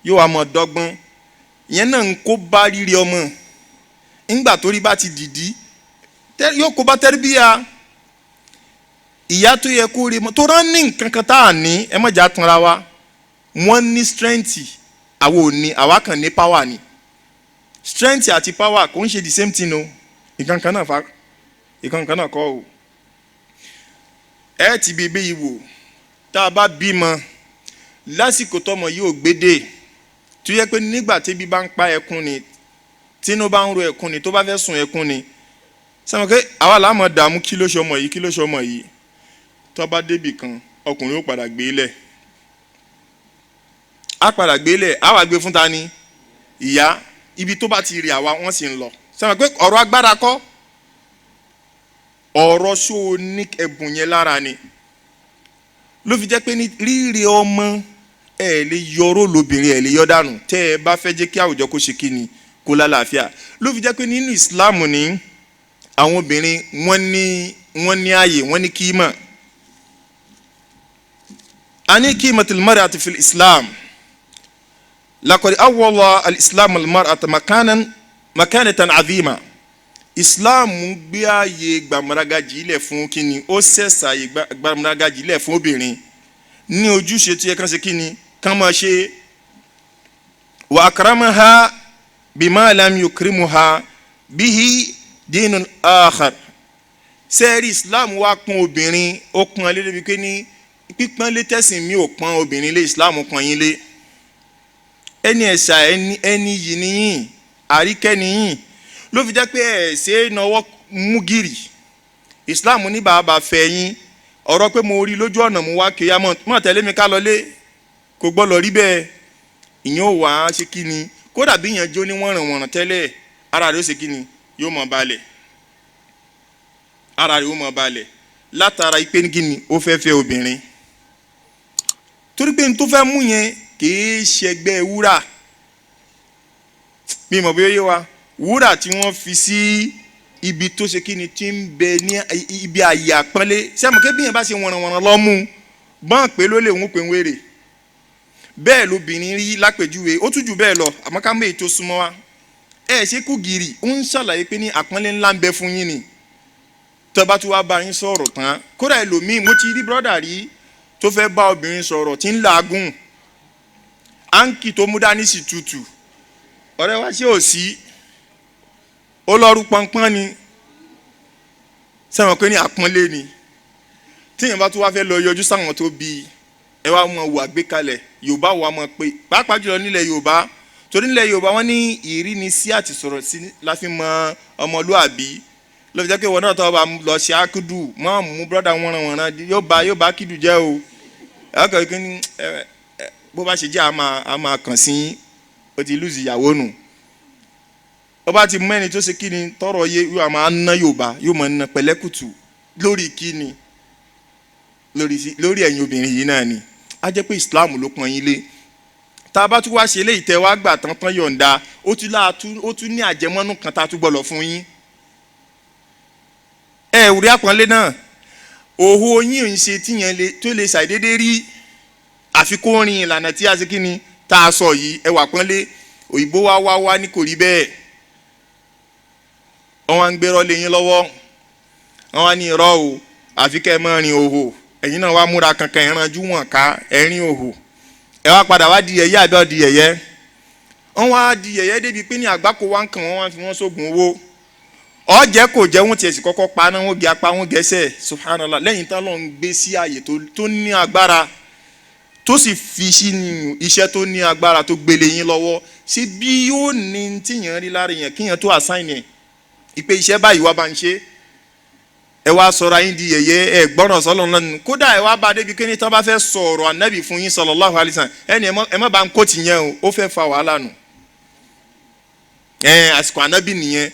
yóò wá mọ̀ dọ́gbọ́n. Ìyẹn náà ń kó bá rírí ọmọ. Ńgbà torí bá ti dìdí, yóò kó bá tẹ́rìbíyà. Ìyá tó yẹ kó rí mọ́ tó rán ní nǹkan kan tá à ní, ẹ má jà tanra wa. Wọ́n ní strength, àwa ò ní, àwa kàn ní power ni. Strength àti power kò ń ṣe the same thing o. Ìkan kan náà fa, ìkan kan náà kọ́ o. Ẹ ti bí bí ìwò tá a bá bímọ lásìkò tọmọ yóò gbédè, tó yẹ pé nígbà tébi bá ń pa ẹkún ni, tínú bá ń ro ẹkún ni, tó bá fẹ́ sùn ẹkún ni. Sẹ́wọ̀n pé àwa là mọ̀ dààmú, kí ló ṣe ọmọ yìí, kí ló ṣe ọmọ yìí. Tó bá débì kan, ọkùnrin ó padà gbé lẹ̀, á padà gbé lẹ̀, á wà gbé fún ta ni ìyá. Ibi tó bá ti rí àwa wọ́n sì ń lọ. Sẹ́wọ̀n pé ọ̀rọ̀ agbára kọ́, ọ̀rọ̀ ṣó ní ẹ̀bùn yẹn lára ni. Ló fi jẹ́ pé ní rírì ọmọ ẹ lè yọró lóbìnrin, ẹ lè yọ dànù tẹ́ ẹ bá fẹ́ jẹ́ kí àwùjọ kó ṣe kíni, kó lálàáfíà. Ló fi jẹ́ pé nínú Ìsìláàmù ní àwọn obìnrin wọ́n ní ààyè, wọ́n ní kíímà. A ní kíímatul mar'ati fil Islam. Laqad awwala al-Islam al-mar'ata makanatan azima. Islam gbé ààyè gbàmúragàjì lẹ̀ fún kíni, ó sẹ̀sà ààyè gbàmúragàjì lẹ̀ fún obìnrin ní ojúṣe tó yẹ kán ṣe kíni, kán máa ṣe. Wa akramaha bima lam yukrimuha bihi dinun akhar. Sẹ́ẹ̀rì Islam wá pọ́n obìnrin, ó pọ́n lé débi pé ní pípọ́n lé tẹ̀sìn mi ò pọ́n obìnrin lé, Islam pọ́n yín lé. Ẹni ẹ̀ṣà ẹni yìí níyìn, àríkẹ́ níyìn. Ló fi jẹ́ pé ẹ̀ ṣe é náwó mú gìrì. Islam ní bàbá fẹ́ yín, ọ̀rọ̀ pé mo rí lójú ọ̀nà mo wá kéya mọ̀ tẹ̀lé mi ká lọlé, kò gbọ́dọ̀ rí bẹ́ẹ̀. Ìyẹn ò wá ṣe kí ni, kódà bí ìyẹn jó ní wọ̀nrànwọ̀nràn tẹ́lẹ̀, ara rẹ̀ ó ṣe kí ni, yóò mọ̀ balẹ̀. Ara rẹ̀ ó mọ̀ balẹ̀ látara ipe ní kí ni ó fẹ́ fẹ́ obìnrin. Torí pé n tó fẹ́ mú yẹn kìí ṣẹgbẹ́ wúrà. Mi mọ̀ bí ó yé wa. Wúrà tí wọ́n fi sí ibi tó ṣe kí ni tí ń bẹ ní ibi àyè àpọ́nlé. Sẹ́mu kí bí yẹn bá ṣe wọ̀nrànwọ̀nràn lọ́mú, bọ́n pé ló lè ń pè ń wèrè. Bẹ́ẹ̀ lobìnrin rí lápèjúwe, ó tún jù bẹ́ẹ̀ lọ, àmọ́ ká mú èyí tó súnmọ́ wa. Ẹ ṣe kú gìrì, ó ń ṣàlàyé pé ní àpọ́nlé ńlá ń bẹ fún yín ni. Tó bá tún wá bá yín sọ̀rọ̀ tán, kódà ẹlòmíì, mo ti rí brọ́dà rí tó fẹ́ bá obìnrin sọ̀rọ̀ tí ń làágùn. Áǹkì tó mú dání sì tutù. Ọ̀rẹ́ wa ṣé ò sí? Ó lọ́rú pọnpọ́n ni. Sẹ́wọ̀n pé ní àpọ́nlé ni. Tíyẹn bá tún wá fẹ́ lọ yọjú sáwọn tó bí, ẹ wá mọ wò àgbékalẹ̀. Yorùbá wà mọ̀ pé pàápàá jùlọ nílẹ̀ Yorùbá, torí nílẹ̀ Yorùbá wọ́n ní ìrínisí àti sọ̀rọ̀ sí la fi mọ ọmọlúàbí. Ló fi jẹ́ pé ìwọ náà tó bá lọ ṣe ákúdù, mọ́ mú brọ́dà wọ̀nranwọ̀nran, yóò bá kídù jẹ́ o. Ẹ kàn kí ni, bó bá ṣe jẹ́ a máa kàn sí, ó ti lùzì ìyàwó nù. Ó bá ti mú ẹni tó ṣe kí ni tọrọ yé, yóò máa ná Yorùbá, yóò máa ná pẹ̀lẹ́kùtù lórí kí ni, lórí ẹ̀yin obìnrin yìí náà ni. A jẹ́ pé Islam ló pọ́n yín lé. Tá a bá tún wá ṣe eléyìí tẹ́ wá gbà tán tán yọ̀ǹda, ó tún ní àjẹmọ́nú kan tá a tún gbọ́dọ̀ fún yín. Ẹ rí àpọ́nlé náà, òhò yín ò ń ṣe tíyẹn lè tó lè ṣàìdédé rí, àfi kó rin ìlànà tí a ṣe kí ni tá a sọ yìí. Ẹ wà pọ́nlé. Òyìnbó wá wá wá ní kò rí bẹ́ẹ̀. Wọ́n wá ń gbérọ́ lé yín lọ́wọ́, wọ́n wá ní irọ́ o, àfi kẹ́ ẹ máa rin òhò. Ẹ̀yin náà wá múra kankan, ìranjú wọn ká ẹ̀rín òhò. Ẹ wá padà wá di yẹ̀yẹ́ àbí ọ̀di yẹ̀yẹ́. Wọ́n wá di yẹ̀yẹ́ débi pé ní àgbákò wá ń kàn wọ́n, wá fi wọ́n sógun owó. Ọ̀jẹ̀ kò jẹ́ wọ́n tiẹ̀ sì kọ́kọ́ pa náà, wọ́n gé apá, wọ́n gẹ́sẹ̀. Subhanallah. Lẹ́yìn tán lọ́n gbé sí ààyè tó ní agbára, tó sì fi sí iṣẹ́ tó ní agbára tó gbélé yín lọ́wọ́. Ṣé bí yóò ní tíyàn rí lára yẹn kíyàn tó assign ẹ̀ ìpè iṣẹ́ báyìí wá bá ń ṣe. Ẹ wá sọ̀rọ̀ ayé di yẹ̀yẹ́, ẹ gbọ́ràn sọ́lọ́ náà nù. Kódà ẹ wá bá a débi kéde tí wọ́n bá fẹ́ sọ̀rọ̀ ànábì fún yín sallallahu alaihi wasallam, ẹni ẹ má bá ń kó tìyẹn o, ó fẹ́ fa wàhálà nù. Ẹ àsìkò ànábì nìyẹn.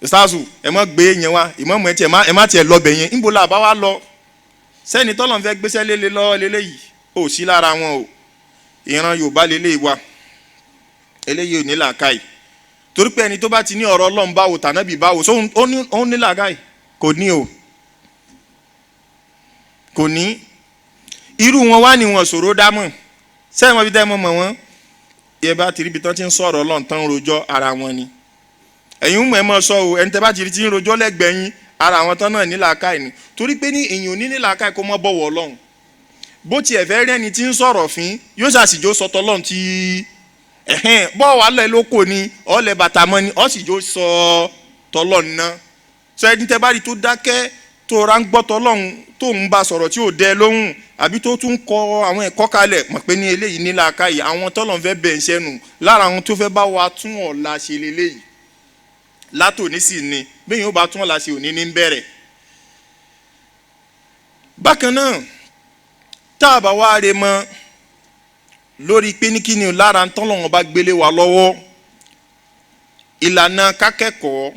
Ìsáàsù ẹ má gbé yẹn wá, ìmọ̀mù ẹ tiẹ̀ ẹ má tiẹ̀ lọ bẹ̀ yẹn. Ńbo la bá wá lọ? Sẹ́ni tọ́lọ̀ ń fẹ́ gbéṣẹ́ lélẹ̀ lọ́wọ́ lélẹ̀ yìí, ò sí lára wọn o. Ìran Yorùbá lélẹ̀ wa, eléyìí ò ní làákàyè. Torí pé ẹni tó bá ti ní ọ̀rọ̀ Ọlọ́run báwo tànábì báwo, sóhun ó ní làákàyè? Kò ní o, kò ní. Irú wọn wá ní wọn ṣòro dámọ̀. Sẹ́yìn wọn fi dẹ́ mọ́ mọ́ wọn. Yẹ bá ti rí ibi tán ti ń sọ̀rọ̀ Ọlọ́run tán ń rojọ́ ara wọn ni. Ẹ̀yin mọ̀ ẹ mọ̀ sọ o, ẹni tẹ́ bá ti rí ti ń rojọ́ lẹ́gbẹ̀ẹ́ yín, ara àwọn tán náà ní làákàyè ni. Torí pé ní èèyàn ò ní ní làákàyè kó mọ́ bọ̀wọ̀ Ọlọ́run. Bó tiẹ̀ fẹ́ rí ẹni tí ń sọ̀rọ̀ fín, yóò ṣàṣìjó sọtọ́ Ọlọ́run tí ẹ̀hẹ́n bọ́ wà lẹ̀ lóko ni, ọ̀lẹ̀ bàtà mọ́ ni, ọ̀ sì jó sọ tọ́lọ́run náà. Sọ ẹni tẹ́ bá rí tó dákẹ́, tó ra ń gbọ́ tọ́lọ́run, tó ń bá sọ̀rọ̀ tí ò dẹ lóhùn, àbí tó tún kọ àwọn ẹ̀kọ́ kalẹ̀, mọ̀ pé ní eléyìí ní làákàyè, àwọn tọ́lọ́run fẹ́ bẹ̀ ń ṣẹ́nu lára àwọn tó fẹ́ bá wa tún ọ̀la ṣe leléyìí. Látòní sì ni, bẹ́ẹ̀ yóò bá tún ọ̀la ṣe òní ní bẹ̀rẹ̀. Bákan náà, tá a bá wá re mọ́ lórí pé ní kíni lára tọ́lọ́run bá gbélé wa lọ́wọ́, ìlànà kákẹ́kọ̀ọ́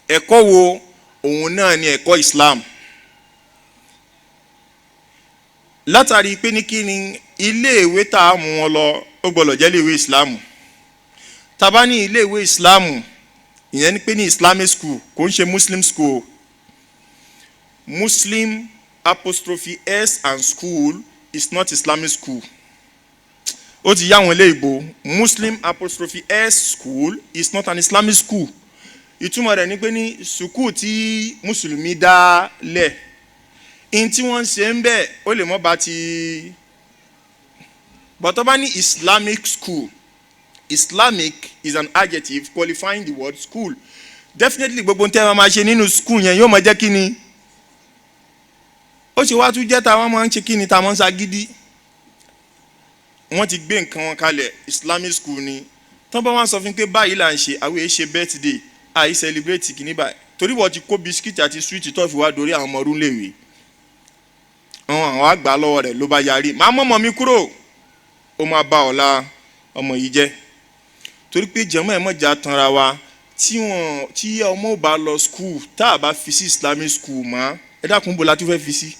ẹ̀kọ́ wo òun náà ni ẹ̀kọ́ Islam. Látàrí pé ní kíni iléèwé tá a mú wọn lọ ó gbọ́dọ̀ jẹ́ iléèwé Islam. Tá bá ní iléèwé Islam, ìyẹn ni pé ní Islamic school, kò ń ṣe Muslim school. Muslim apostrophe S and school is not Islamic school. Ó ti yá àwọn ilé ìbò. Muslim apostrophe S school is not an Islamic school. Ìtumọ̀ rẹ̀ ni pé ní sùkúù tí mùsùlùmí dá lẹ̀, in tí wọ́n ń ṣe ń bẹ̀ ó lè mọ́ bá ti, but tó bá ní Islamic school, Islamic is an adjective qualifying the word school. Definitely gbogbo ń tẹ́ ẹ máa ṣe nínú school yẹn yóò máa jẹ́ kí ni ó ṣe wá tún jẹ́ táwọn máa ń ṣe kí ni táwọn ń ṣagídí. Wọ́n ti gbé nǹkan wọn kalẹ̀, Islamic school ni. Tán bá wọn sọ fún pé báyìí là ń ṣe, àwọn èyí ṣe birthday, àyè celebrate kìíní báyìí, torí wọ́n ti kó bisikíìtì àti sweet tó fi wá dorí àwọn ọmọ ọdún léwe. Àwọn àgbà lọ́wọ́ rẹ̀ ló bá yarí, màá mọ̀mọ́ mi kúrò, ó máa bá ọ̀la ọmọ yìí jẹ́. Torí pé jẹ́mọ́ ẹ̀ mọ̀já tanra wa, tí ọmọ ò bá lọ school, tá a bá fi sí Islamic school mọ́, ẹ dákun bó la tún fẹ́ fi sí.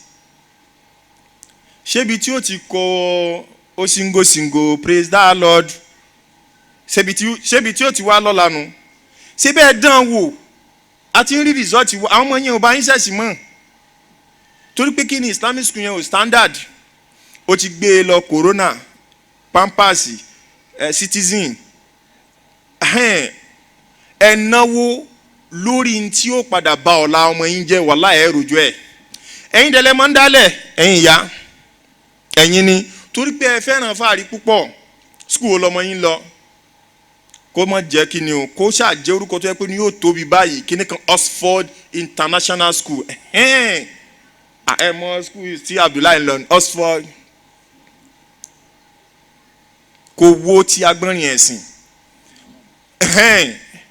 Ṣébi tí ó ti kọ ó singo singo praise the Lord, ṣébi tí ó ti wá lọ́la nu, ṣé bẹ́ẹ̀ dán wò, a ti ń rí result wò, àwọn ọmọ yẹn ò bá yín ṣẹ̀sì mọ́. Torí pé kí ni Islamic school yẹn ò standard, ó ti gbé e lọ corona, pampers, citizen, ẹ náwó lórí tí ó padà bá ọ̀la ọmọ yín jẹ́, wàhálà ẹ̀ rojú ẹ̀. Ẹ̀yin dẹ̀lẹ́ máa ń dálẹ̀, ẹ̀yin ìyá, ẹ̀yin ni, torí pé ẹ fẹ́ràn fáàrí púpọ̀. School lọmọ yín lọ, kó má jẹ́ kí ni o, kó ṣáà jẹ́ orúkọ tó yẹ pé ní yóò tóbi báyìí, kíní kan Oxford International School. Ẹ mọ school tí Abdullahi lọ ní Oxford, kò wo ti agbọ́nrin ẹ̀sìn,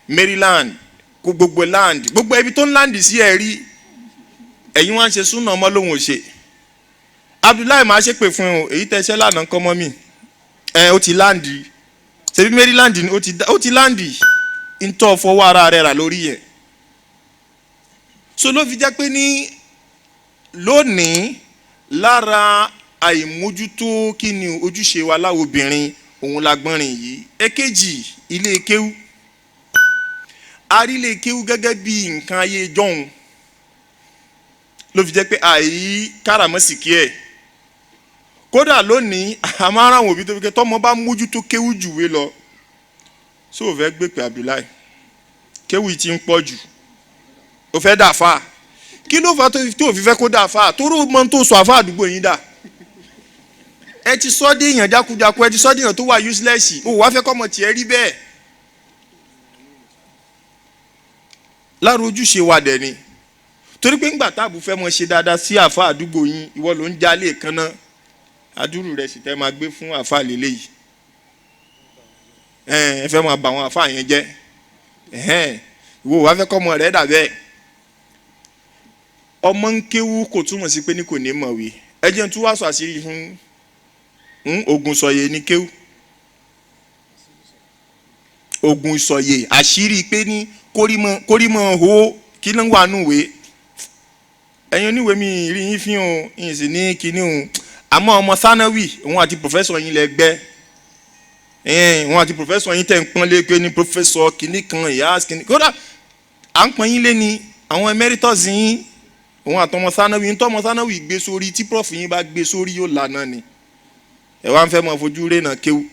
Maryland, kò gbogbo land, gbogbo ibi tó ń land sí ẹ rí. Ẹ̀yin wá ń ṣe súnà ọmọ lòun ò ṣe. Abdullahi máa ṣépè fún ẹ o, èyí tẹ́ ṣẹ́ lánàá kọ́ mọ́ mi, ẹ ó ti láǹdì, ṣebí Maryland ni ó ti láǹdì, ń tọ́ fọwọ́ ara rẹ̀ rà lórí yẹn. So ló fi jẹ́ pé ní lónìí lára àìmójútó kí ni ojúṣe wa láwọn obìnrin òun la gbọ́nrin yìí. Èkejì, ilé kéwú. A rí ilé kéwú gẹ́gẹ́ bí nǹkan ayé jọ̀hún, ló fi jẹ́ pé àyí káràmọ́sìkí ẹ̀. Kódà lónìí a máa ń ráwọn òbí tó fi kẹ́ tọ́mọ bá mójútó kéwú jùwé lọ. So ò fẹ́ gbé pé Abdullahi kéwú yìí ti ń pọ̀ jù, ò fẹ́ dà fà, kí ló fà tó fi fẹ́ kó dà fà? Toró mọ tó sọ àfà àdúgbò yín dà. Ẹ ti sọ dé èèyàn jákujáku, ẹ ti sọ dé èèyàn tó wà useless, ò wá fẹ́ kọ́mọ tiẹ̀ rí bẹ́ẹ̀. Lára ojúṣe wa dẹ̀ ni, torí pé ńgbà táàbù fẹ́ mọ ṣe dáadáa sí àfà àdúgbò yín, ìwọ ló ń jalè kan náà, adúrú rẹ̀ sì tẹ́ máa gbé fún àfà lélẹ́yìí. Ẹ fẹ́ máa bà àwọn àfà yẹn jẹ́. Wo wàá fẹ́ kọ́ ọmọ rẹ̀ dà bẹ́ẹ̀. Ọmọ ń kéwú kò túmọ̀ sí pé ní kò ní mọ̀wé. Ẹ jẹ́ n tún wá sọ àṣírí fún ogun sọ̀yè ní kéwú. Ogun sọ̀yè àṣírí pé ní kórìmọ̀ hó kí ló ń wà nù wé. Ẹ̀yin oníwèé mi rí yín fi hàn yín sì ní kinní òun, àmọ́ ọmọ sanawi òun àti professor yín lẹ gbẹ́, òun àti professor yín tẹ̀ ń pọ́n lé pé ní professor kinní kan ìyá kinní, kódà à ń pọ́n yín lé ní àwọn emeritus yín. Òun àtọmọ sanawi ń tọmọ sanawi gbé sórí tí prof yín bá gbé sórí yóò lànà ni. Ẹ wá ń fẹ́ mọ fojú rénà kéwú,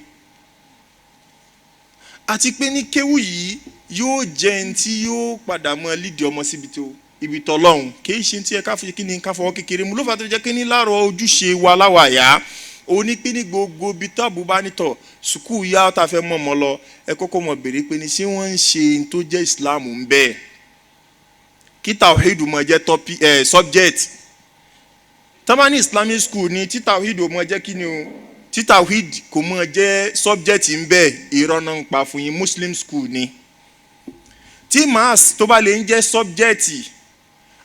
àti pé ní kéwú yìí yóò jẹ́ ẹni tí yóò padà mọ lídìí ọmọ síbi tó ibi tọ́lọ́hún. Kì í ṣe tí ẹ ká fi kí ni ká fọwọ́ kékeré mu ló fà tó jẹ́ kí ní láàárọ̀ ojúṣe wa láwàyà òní pé ní gbogbo ibi táàbù bá nítọ̀ sùkúù yá tá a fẹ́ mọ̀ ọmọ lọ, ẹ kọ́kọ́ mọ̀ béèrè pé ní ṣé wọ́n ń ṣe tó jẹ́ Islam ń bẹ́ẹ̀, kí tawhidu mọ̀ jẹ́ topic ẹ̀ subject. Tọ́ba ní Islamic school ni tí tawhidu mọ̀ jẹ́ kí ni o, tí tawhid kò mọ̀ jẹ́ subject ń bẹ́ẹ̀, irọ́ náà ń pa fún yín. Muslim school ni tí maths tó bá lè ń jẹ́ subject,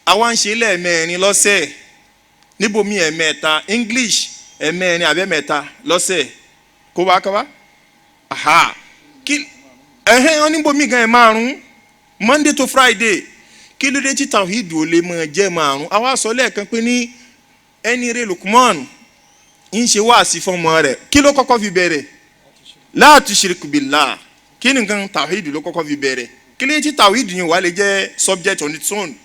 àwa ń ṣe lẹ́ẹ̀mẹ́rin lọ́sẹ̀, níbomi ẹ̀mẹ́ta, English ẹ̀mẹ́rin àbẹ́mẹ́ta lọ́sẹ̀, kó bá kọ́ bá aha kí ẹ̀hẹ́n wọn níbomi gan ẹ̀ márùn, Monday to Friday. Kí ló dé tí tawhid ò lè máa jẹ́ márùn? Àwa sọ lẹ́ẹ̀kan pé ní ẹni rẹ̀ Lukman ń ṣe wáàsí fọmọ rẹ̀, kí ló kọ́kọ́ fi bẹ̀rẹ̀? La tushrik billah. Kí ni nǹkan? Tawhid ló kọ́kọ́ fi bẹ̀rẹ̀. Kí ló dé tí tawhid yẹn wà lè jẹ́ subject on its own?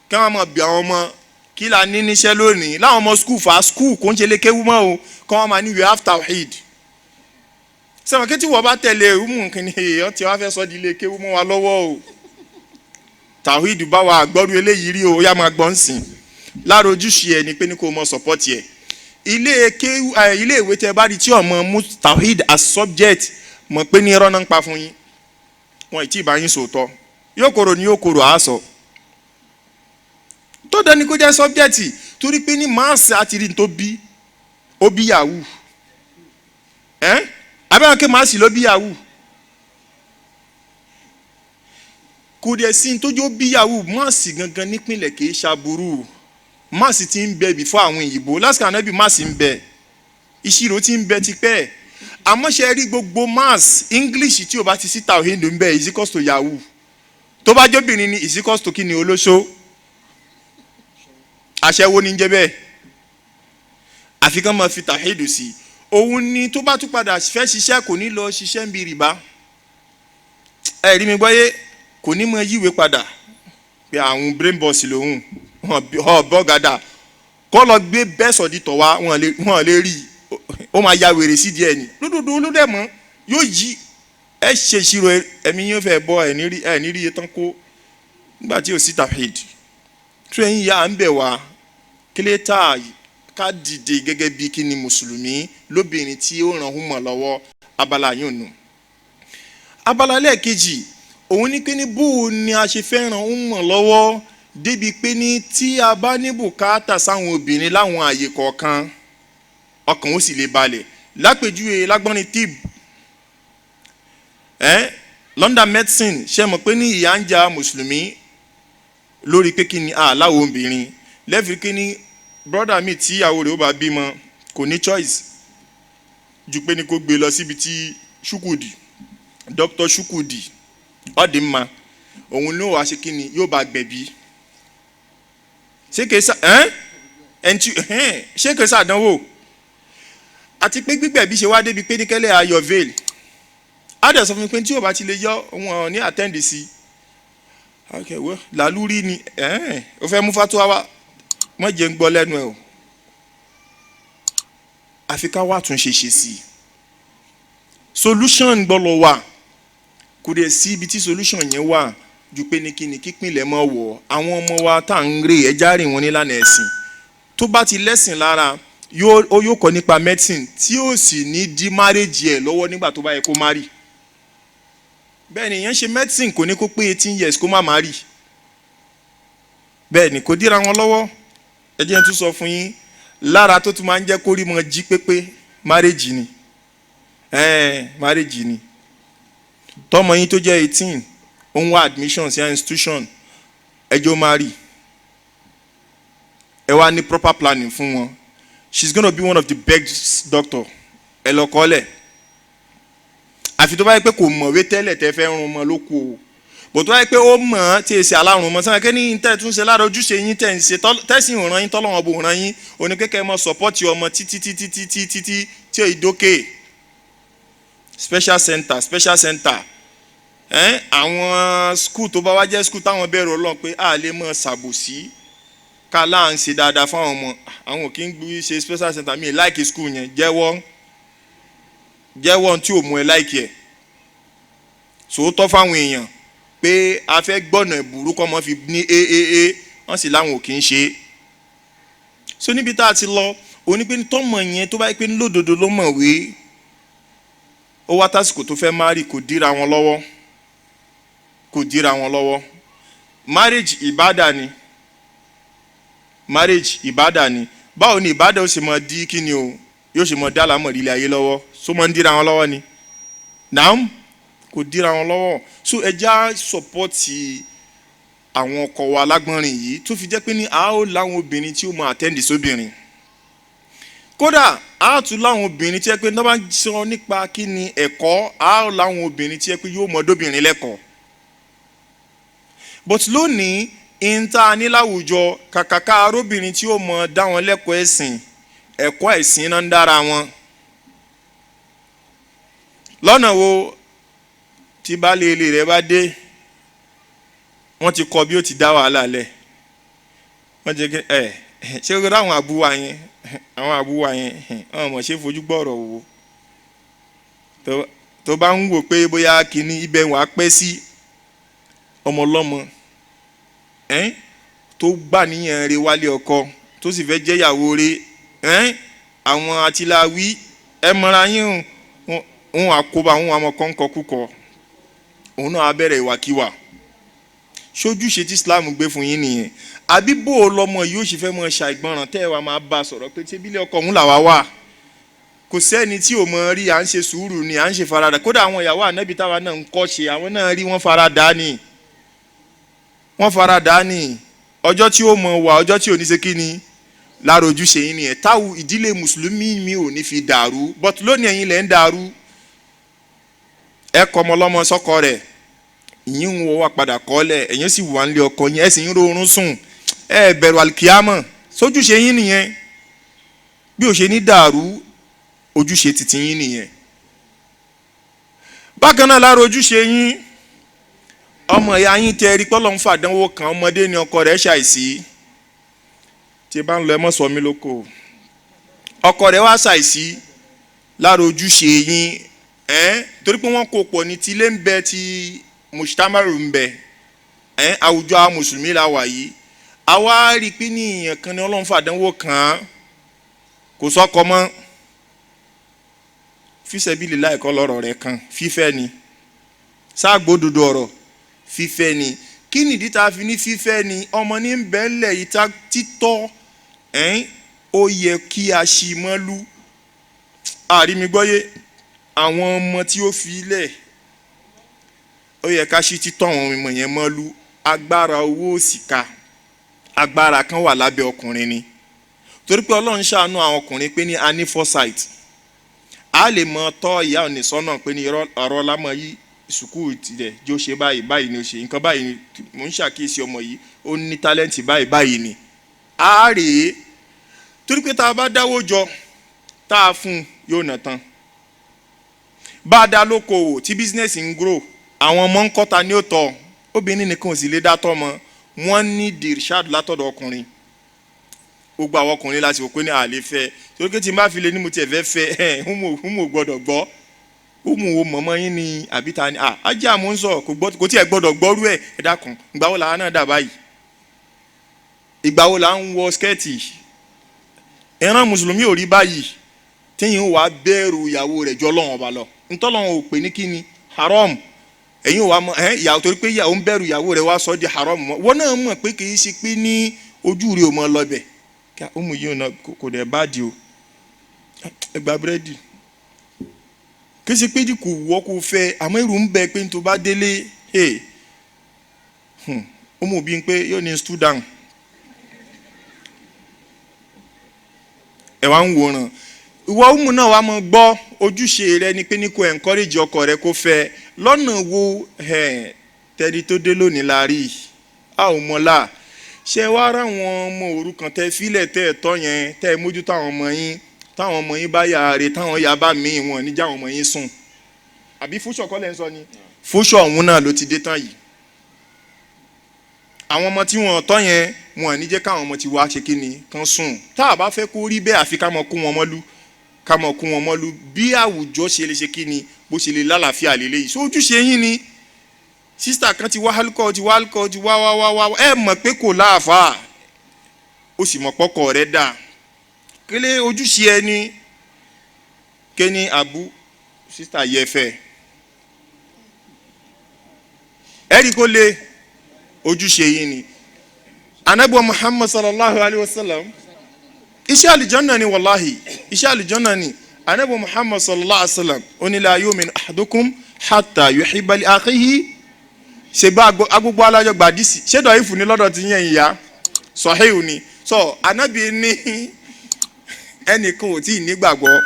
Kí wọ́n máa bí àwọn ọmọ kí la ní níṣẹ́ lónìí láwọn ọmọ school fa school kò ń ṣe lékéwú mọ́ o, kí wọ́n máa ní we have tawhid. Sẹ́wọ̀n kí tí wọ́n bá tẹ̀lé umu nkíni èèyàn tí wọ́n fẹ́ sọ di ilé kéwú mọ́ wa lọ́wọ́ o. Tawhid bá wa gbọ́dọ̀ eléyìí rí o, ó yá máa gbọ́n sìn. Lára ojúṣe ẹ ni pé ní kó o mọ support ẹ. Ilé kéwú ẹ, ilé ìwé tẹ bá rí tí ọmọ mú tawhid as subject, mọ̀ pé ní irọ́ náà ń pa fún yín, wọn ì tí ì bá yín sòótọ́. Yóò kóró ni yóò kóró àásọ tó dání kó jẹ́ subject, torí pé ní maths àti rí tó bí ó bí yahoo ẹ́ abẹ́wọn ké maths ló bí yahoo. Kò dẹ̀ sí tójú ó bí yahoo. Maths gangan nípìnlẹ̀ kì í ṣàbùrù. Maths ti ń bẹ before àwọn òyìnbó lásìkò ànábì. Maths ń bẹ, ìṣirò ti ń bẹ tipẹ́. Àmọ́ ṣe rí gbogbo maths English tí o bá ti sí tawhid ń bẹ is equals to yahoo. Tó bá jóbìnrin ni is equals to kí ni? Olóṣó, aṣẹ́wó ní jẹ́ bẹ́ẹ̀. Àfi kán máa fi tawhid sí òun ni. Tó bá tún padà fẹ́ ṣiṣẹ́, kò ní lọ ṣiṣẹ́ ń bi rìbá. Ẹ rí mi gbọ́yé, kò ní mọ yíwèé padà pé àwọn brain box lòun wọn bọ́gàdà kọ́ lọ gbé bẹ́ẹ̀ sọ̀dí tọ̀ wá, wọn lè rí i, ó máa ya wèrè sí díẹ̀ ni lódodo ló dẹ̀ mọ́ yóò yí. Ẹ ṣe ìṣirò ẹ̀mí yóò fẹ́ bọ́ ẹ̀ ní rí iye tán kó nígbà tí ò sí tawhid. Tó ẹ̀yin ya à ń bẹ̀ wá kílẹ̀ ká dìde gẹ́gẹ́ bí kí ni mùsùlùmí lóbìnrin tí ó ràn án mọ̀ lọ́wọ́. Abala yóò nù. Abala lẹ́ẹ̀kejì òun ní pé ní bó ni a ṣe fẹ́ ràn án mọ̀ lọ́wọ́ débi pé ní tí a bá ní bùkátà sáwọn obìnrin láwọn àyè kọ̀ọ̀kan, ọkàn ó sì lè balẹ̀. Lápèjúwe lágbọ́nrin tib ẹ́ London medicine, ṣe mọ̀ pé ní ìyà ń jà mùsùlùmí lórí pé kí ni aláwọ̀ obìnrin lẹ́fìrí kí ni brother mi tí ìyàwó rẹ̀ ó bá bímọ, kò ní choice ju pé ní kó gbé lọ síbi tí Chukwudi, Dr. Chukwudi Ọ̀dìmá, òun ló wàá ṣe kí ni yóò bá gbẹ̀bí. Ṣé kìí sá ẹ́n ẹ̀ǹtí ṣé kìí sàdánwò àti pé gbígbẹ̀bí ṣe wá débi pé ní kẹ́lẹ́ ayọ̀ veil á dẹ̀ sọ fún mi pé tí yóò bá ti lè yọ òun ò ní attend sí. Ok, well, làlúrí ni ó fẹ́ mú fatuwa wá, wọ́n jẹ́ ń gbọ́ lẹ́nu ẹ̀ o. Àfi ká wá tún ṣe sí i. Solution gbọ́dọ̀ wà. Kò dẹ̀ sí ibi tí solution yẹn wà ju pé ní kíni kípìnlẹ̀ mọ́ wọ̀ àwọn ọmọ wa tá à ń rè, ẹja rìn wọn nílànà ẹ̀sìn. Tó bá ti lẹ́sìn lára, yóò ó yóò kọ́ nípa medicine tí yóò sì ní dí marriage ẹ̀ lọ́wọ́ nígbà tó bá yẹ kó marry. Bẹ́ẹ̀ ni ìyẹn ṣe medicine, kò ní kó pé 18 years kó má marry. Bẹ́ẹ̀ ni kò díra wọn lọ́wọ́. Ẹ jẹ́ n tún sọ fún yín, lára tó tún máa ń jẹ́ kó rí mọ́ jí pépé, marriage ni marriage ni. Tọmọ yín tó jẹ́ 18 Ó ń wá admission sí institution, ẹjọ́ marry. Ẹ wá ní proper planning fún wọn. She's gonna be one of the best doctor. Ẹ lọ kọ́lẹ̀. Àfi tó bá yẹ pé kò mọ̀wé tẹ́lẹ̀ tẹ́ fẹ́ rún mọ́ ló kù o. Bò tó bá yẹ pé ó mọ̀ ọ́n tí èsì alárùn mọ́ sọ́nà kẹ́ni tẹ́ tún ṣe lára ojúṣe yín tẹ́ ń ṣe tẹ́sí ìràn yín tọ́lọ́wọ́n bò ràn yín, òní kékeré mọ́ sọ́pọ́tì ọmọ títí títí títí títí tí èyí dókè. Special center, special center, ẹ́n àwọn school tó bá wá jẹ́ school táwọn bẹ̀rù Ọlọ́run pé a lè mọ̀ ṣàbòsí ká láà ń ṣe dáadáa fáwọn ọmọ, àwọn ò kí ń gbé ṣe special center. Mi like school yẹn. Jẹ́wọ́, jẹ́wọ́ tí ò mú ẹ like ẹ̀. Sòótọ́ fáwọn èèyàn pé a fẹ́ gbọ́nà ìbúrú kọ́ mọ́ fi ní aaa, wọ́n sì láwọn ò kí ń ṣe é. So níbi tá a ti lọ òní pé tọ́mọ yẹn tó bá yẹ pé lódodo ló mọ̀wé, ó wá tásìkò tó fẹ́ marry, kò díra wọn lọ́wọ́, kò díra wọn lọ́wọ́. Marriage ìbádà ni, marriage ìbádà ni. Báwo ni ìbádà ó ṣe mọ dí kí ni o yóò ṣe mọ dá lámọ̀rí ilé ayé lọ́wọ́? So mọ ń díra wọn lọ́wọ́ ni naam, kò díra wọn lọ́wọ́. So ẹja support àwọn ọkọ wa lágbọ́nrin yìí tó fi jẹ́ pé ní a ó láwọn obìnrin tí ó mọ attend sóbìnrin. Kódà a tún láwọn obìnrin tí ẹ pé ní wọ́n bá sọ nípa kí ni ẹ̀kọ́, a ó láwọn obìnrin tí ẹ pé yóò mọ dóbìnrin lẹ́kọ̀ọ́. But lónìí ìta ní láwùjọ, kàkàkà arábìnrin tí ó mọ dá wọn lẹ́kọ̀ọ́ ẹ̀sìn, ẹ̀kọ́ ẹ̀sìn náà ń dára wọn lọ́nà wo? Tí baálé ilé rẹ̀ bá dé, wọ́n ti kọ́ bí ó ti dá wàhálà lẹ̀. Wọ́n ti kí ẹ ṣé o àwọn àbúwá yẹn, àwọn àbúwá yẹn, wọ́n mọ̀ ṣe fojú gbọ́rọ̀ wò. Tó bá ń wò pé bóyá kínní ibẹ̀ wàá pẹ́ sí ọmọ ọlọ́mọ ẹ́n tó gbà níyàn rẹ̀ wálé ọkọ, tó sì fẹ́ jẹ́yàwó rẹ̀ ẹ́n, àwọn atiláwí ẹ mọ̀ra yín, òun àkóbá òun àmọ́ kọ́ńkọ́ kúkọ, òun náà á bẹ̀rẹ̀ ìwàkiwà. Sójúṣe tí Islam gbé fún yín nìyẹn? Àbí bó o lọmọ yóò ṣe fẹ́ mọ ṣàìgbọràn tẹ́ ẹ wàá máa bá a sọ̀rọ̀ pé tẹ́bílẹ̀ ọkọ òun làwa wà? Kò sẹ́ni tí ò mọ rí. À ń ṣe sùúrù ni, à ń ṣe faradà. Kódà àwọn ìyàwó ànábì táwa náà ń kọ́ ṣe, àwọn náà rí wọ́n faradà ni, wọ́n faradà ni. Ọjọ́ tí ó mọ wà, ọjọ́ tí ò ní ṣe kí ni lára ojúṣe yín nìyẹn táwọn ìdílé mùsùlùmí mi ò ní fi dàrú. But lónìí ẹ̀yin lẹ̀ ń dàrú. Ẹ kọ́ ọmọ ọlọ́mọ sọ́kọ rẹ̀, ìyín ń wọ wá padà kọ́lẹ̀, ẹ̀yin sì wà nílé ọkọ yín, ẹ̀ sì ń rọrùn sùn, ẹ bẹ̀rù àlùkìyámọ̀. Sójúṣe yín nìyẹn? Bí ò ṣe ní dàrú, ojúṣe títí yín nìyẹn. Bákan náà, lára ojúṣe yín, ọmọ ìyá yín tẹ rí pọ́lọ́ ń fàdánwò kan, ọmọdé ni, ọkọ rẹ̀ ṣàìsí. Tí bá ń lọ, ẹ mọ̀ sọ mí lóko. Ọkọ rẹ̀ wá ṣàìsí. Lára ojúṣe yín ẹ̀, torí pé wọ́n kó pọ̀ ní tilé ń bẹ, tí mùsítàmárù ń bẹ ẹ̀, àwùjọ àwọn mùsùlùmí la wà yìí. Àwa rí i pé ní ìyẹn kan ni Ọlọ́run fàdánwò kàn án, kò sọ́kọ mọ́. Fíṣẹ́bílì láìkọ́ lọ́rọ̀ rẹ̀ kan, fífẹ́ ni sáàgbódodo ọ̀rọ̀, fífẹ́ ni. Kí nìdí tá a fi ní fífẹ́ ni? Ọmọ ní ń bẹ́ ńlẹ̀ yìí tá títọ́ ẹ̀ẹ́n, ó yẹ kí a ṣì mọ́lú àrímigbọ́yé àwọn ọmọ tí ó fi lẹ̀. Ó yẹ ká ṣí títọ́ àwọn ọmọ yẹn mọ́lú. Agbára owó òsì ká, agbára kan wà lábẹ́ ọkùnrin ni, torí pé Ọlọ́run ṣàánú àwọn ọkùnrin pé ní a ní foresight, a lè mọ tọ́ ìyá òní sọ́nà pé ní ọ̀rọ̀ lámọ̀ yìí, sùkúù tilẹ̀ jó ṣe báyìí báyìí ni, ó ṣe nǹkan báyìí ni. Mò ń ṣàkíyèsí ọmọ yìí, ó ní talent báyìí báyìí ni. A rèé torí pé tá a bá dáwó jọ tá a fún un, yóò nà tán. Bá a dá lókoòwò tí business ń grow, àwọn ọmọ ń kọ́ta ní òótọ́. Obìnrin nìkan ò sì lè dá tọ́ mọ́. Wọ́n ní dirshad látọ̀dọ̀ ọkùnrin. Gbogbo àwọn ọkùnrin láti wò pé ní àlè fẹ́, torí pé tí n bá fi lè ní mo tiẹ̀ fẹ́ fẹ́ ẹ̀, ń gbọ́dọ̀ gbọ́. Ó mú wo mọ̀mọ́ yín ni àbí ta ni? À ajá mò ń sọ, kò gbọ́, kò tiẹ̀ gbọ́dọ̀ gbọ́rú ẹ̀. Ẹ dákun, ìgbà wo làwọn náà dà báyìí? Ìgbà wo là ń wọ skirt? Ìran mùsùlùmí ò rí báyìí téyìn wàá bẹ̀rù ìyàwó rẹ̀ jọ Ọlọ́run ọba lọ. Ntọ́lọ́run ò pè ní kíni haram, ẹ̀yin wàá mọ ẹ̀ ìyàwó, torí pé ìyàwó ń bẹ̀rù ìyàwó rẹ̀, wá sọ di haram mọ́. Wọ́n náà mọ̀ pé kì í ṣe pé ní ojú rẹ̀ ò mọ lọ bẹ̀ kí ó mú yín náà kò dẹ̀ bá di o. Ẹ gba búrẹ́dì, kì í ṣe pé kò wọ́ kó fẹ́, àmọ́ èrò ń bẹ pé tó bá délé. Ó mú bí pé yóò ní stool down. Ẹ wá ń wòran. Ìwọ ọmọ náà wàá mọ gbọ́, ojúṣe rẹ ni pé ní kò encourage ọkọ rẹ kó fẹ́ lọ́nà wo tẹ́ni tó dé lónìí la rí a ò mọ̀ la. Ṣé wàá rà wọn ọmọ òrukàn tẹ fílẹ̀ tẹ́ ẹ̀ tọ́ yẹn, tẹ́ ẹ mójútó àwọn ọmọ yín, táwọn ọmọ yín bá yà rè, táwọn yà bá mí wọn níjà àwọn ọmọ yín sùn. Àbí fúnṣọ kọ́ lẹ́ ń sọ ni? Fúnṣọ ọ̀hún náà ló ti dé tán yìí. Àwọn ọmọ tí wọn tọ́ yẹn, wọn ní jẹ́ káwọn ọmọ ti wá ṣe kíni kan sùn. Tá a bá fẹ́ kó rí bẹ́ẹ̀, àfi ká mọ kó wọn mọ́lú, ká mọ kó wọn mọ́lú. Bí àwùjọ ṣe lè ṣe kíni, bó ṣe lè lálàáfíà lélẹ́yìí. So ojúṣe yín ni. Sísítà kan ti wá alukọ, ti wá alukọ, ti wá wá wá wá, ẹ mọ̀ pé kò láàfáà, ó sì mọ̀ pọ́kọ rẹ̀ dà kélé. Ojúṣe ẹni kéni àbú sísítà yẹ fẹ́ ẹ̀rí kó lé, ojúṣe yín ni. Anabi Muhammad sallallahu alayhi wa sallam, iṣẹ́ àlìjọ́nà ni, wàláhì iṣẹ́ àlìjọ́nà ni. Anabi Muhammad sallallahu alayhi wa sallam ó ní la yu'minu ahadukum hatta yuhibba li akhihi. Ṣe bá agbogbo alájọ gbàdísì ṣé dọ̀ ìfún ni lọ́dọ̀ ti yẹn ìyá sọ̀híù ni. Sọ anabi ní ẹnìkan ò tí ì nígbàgbọ́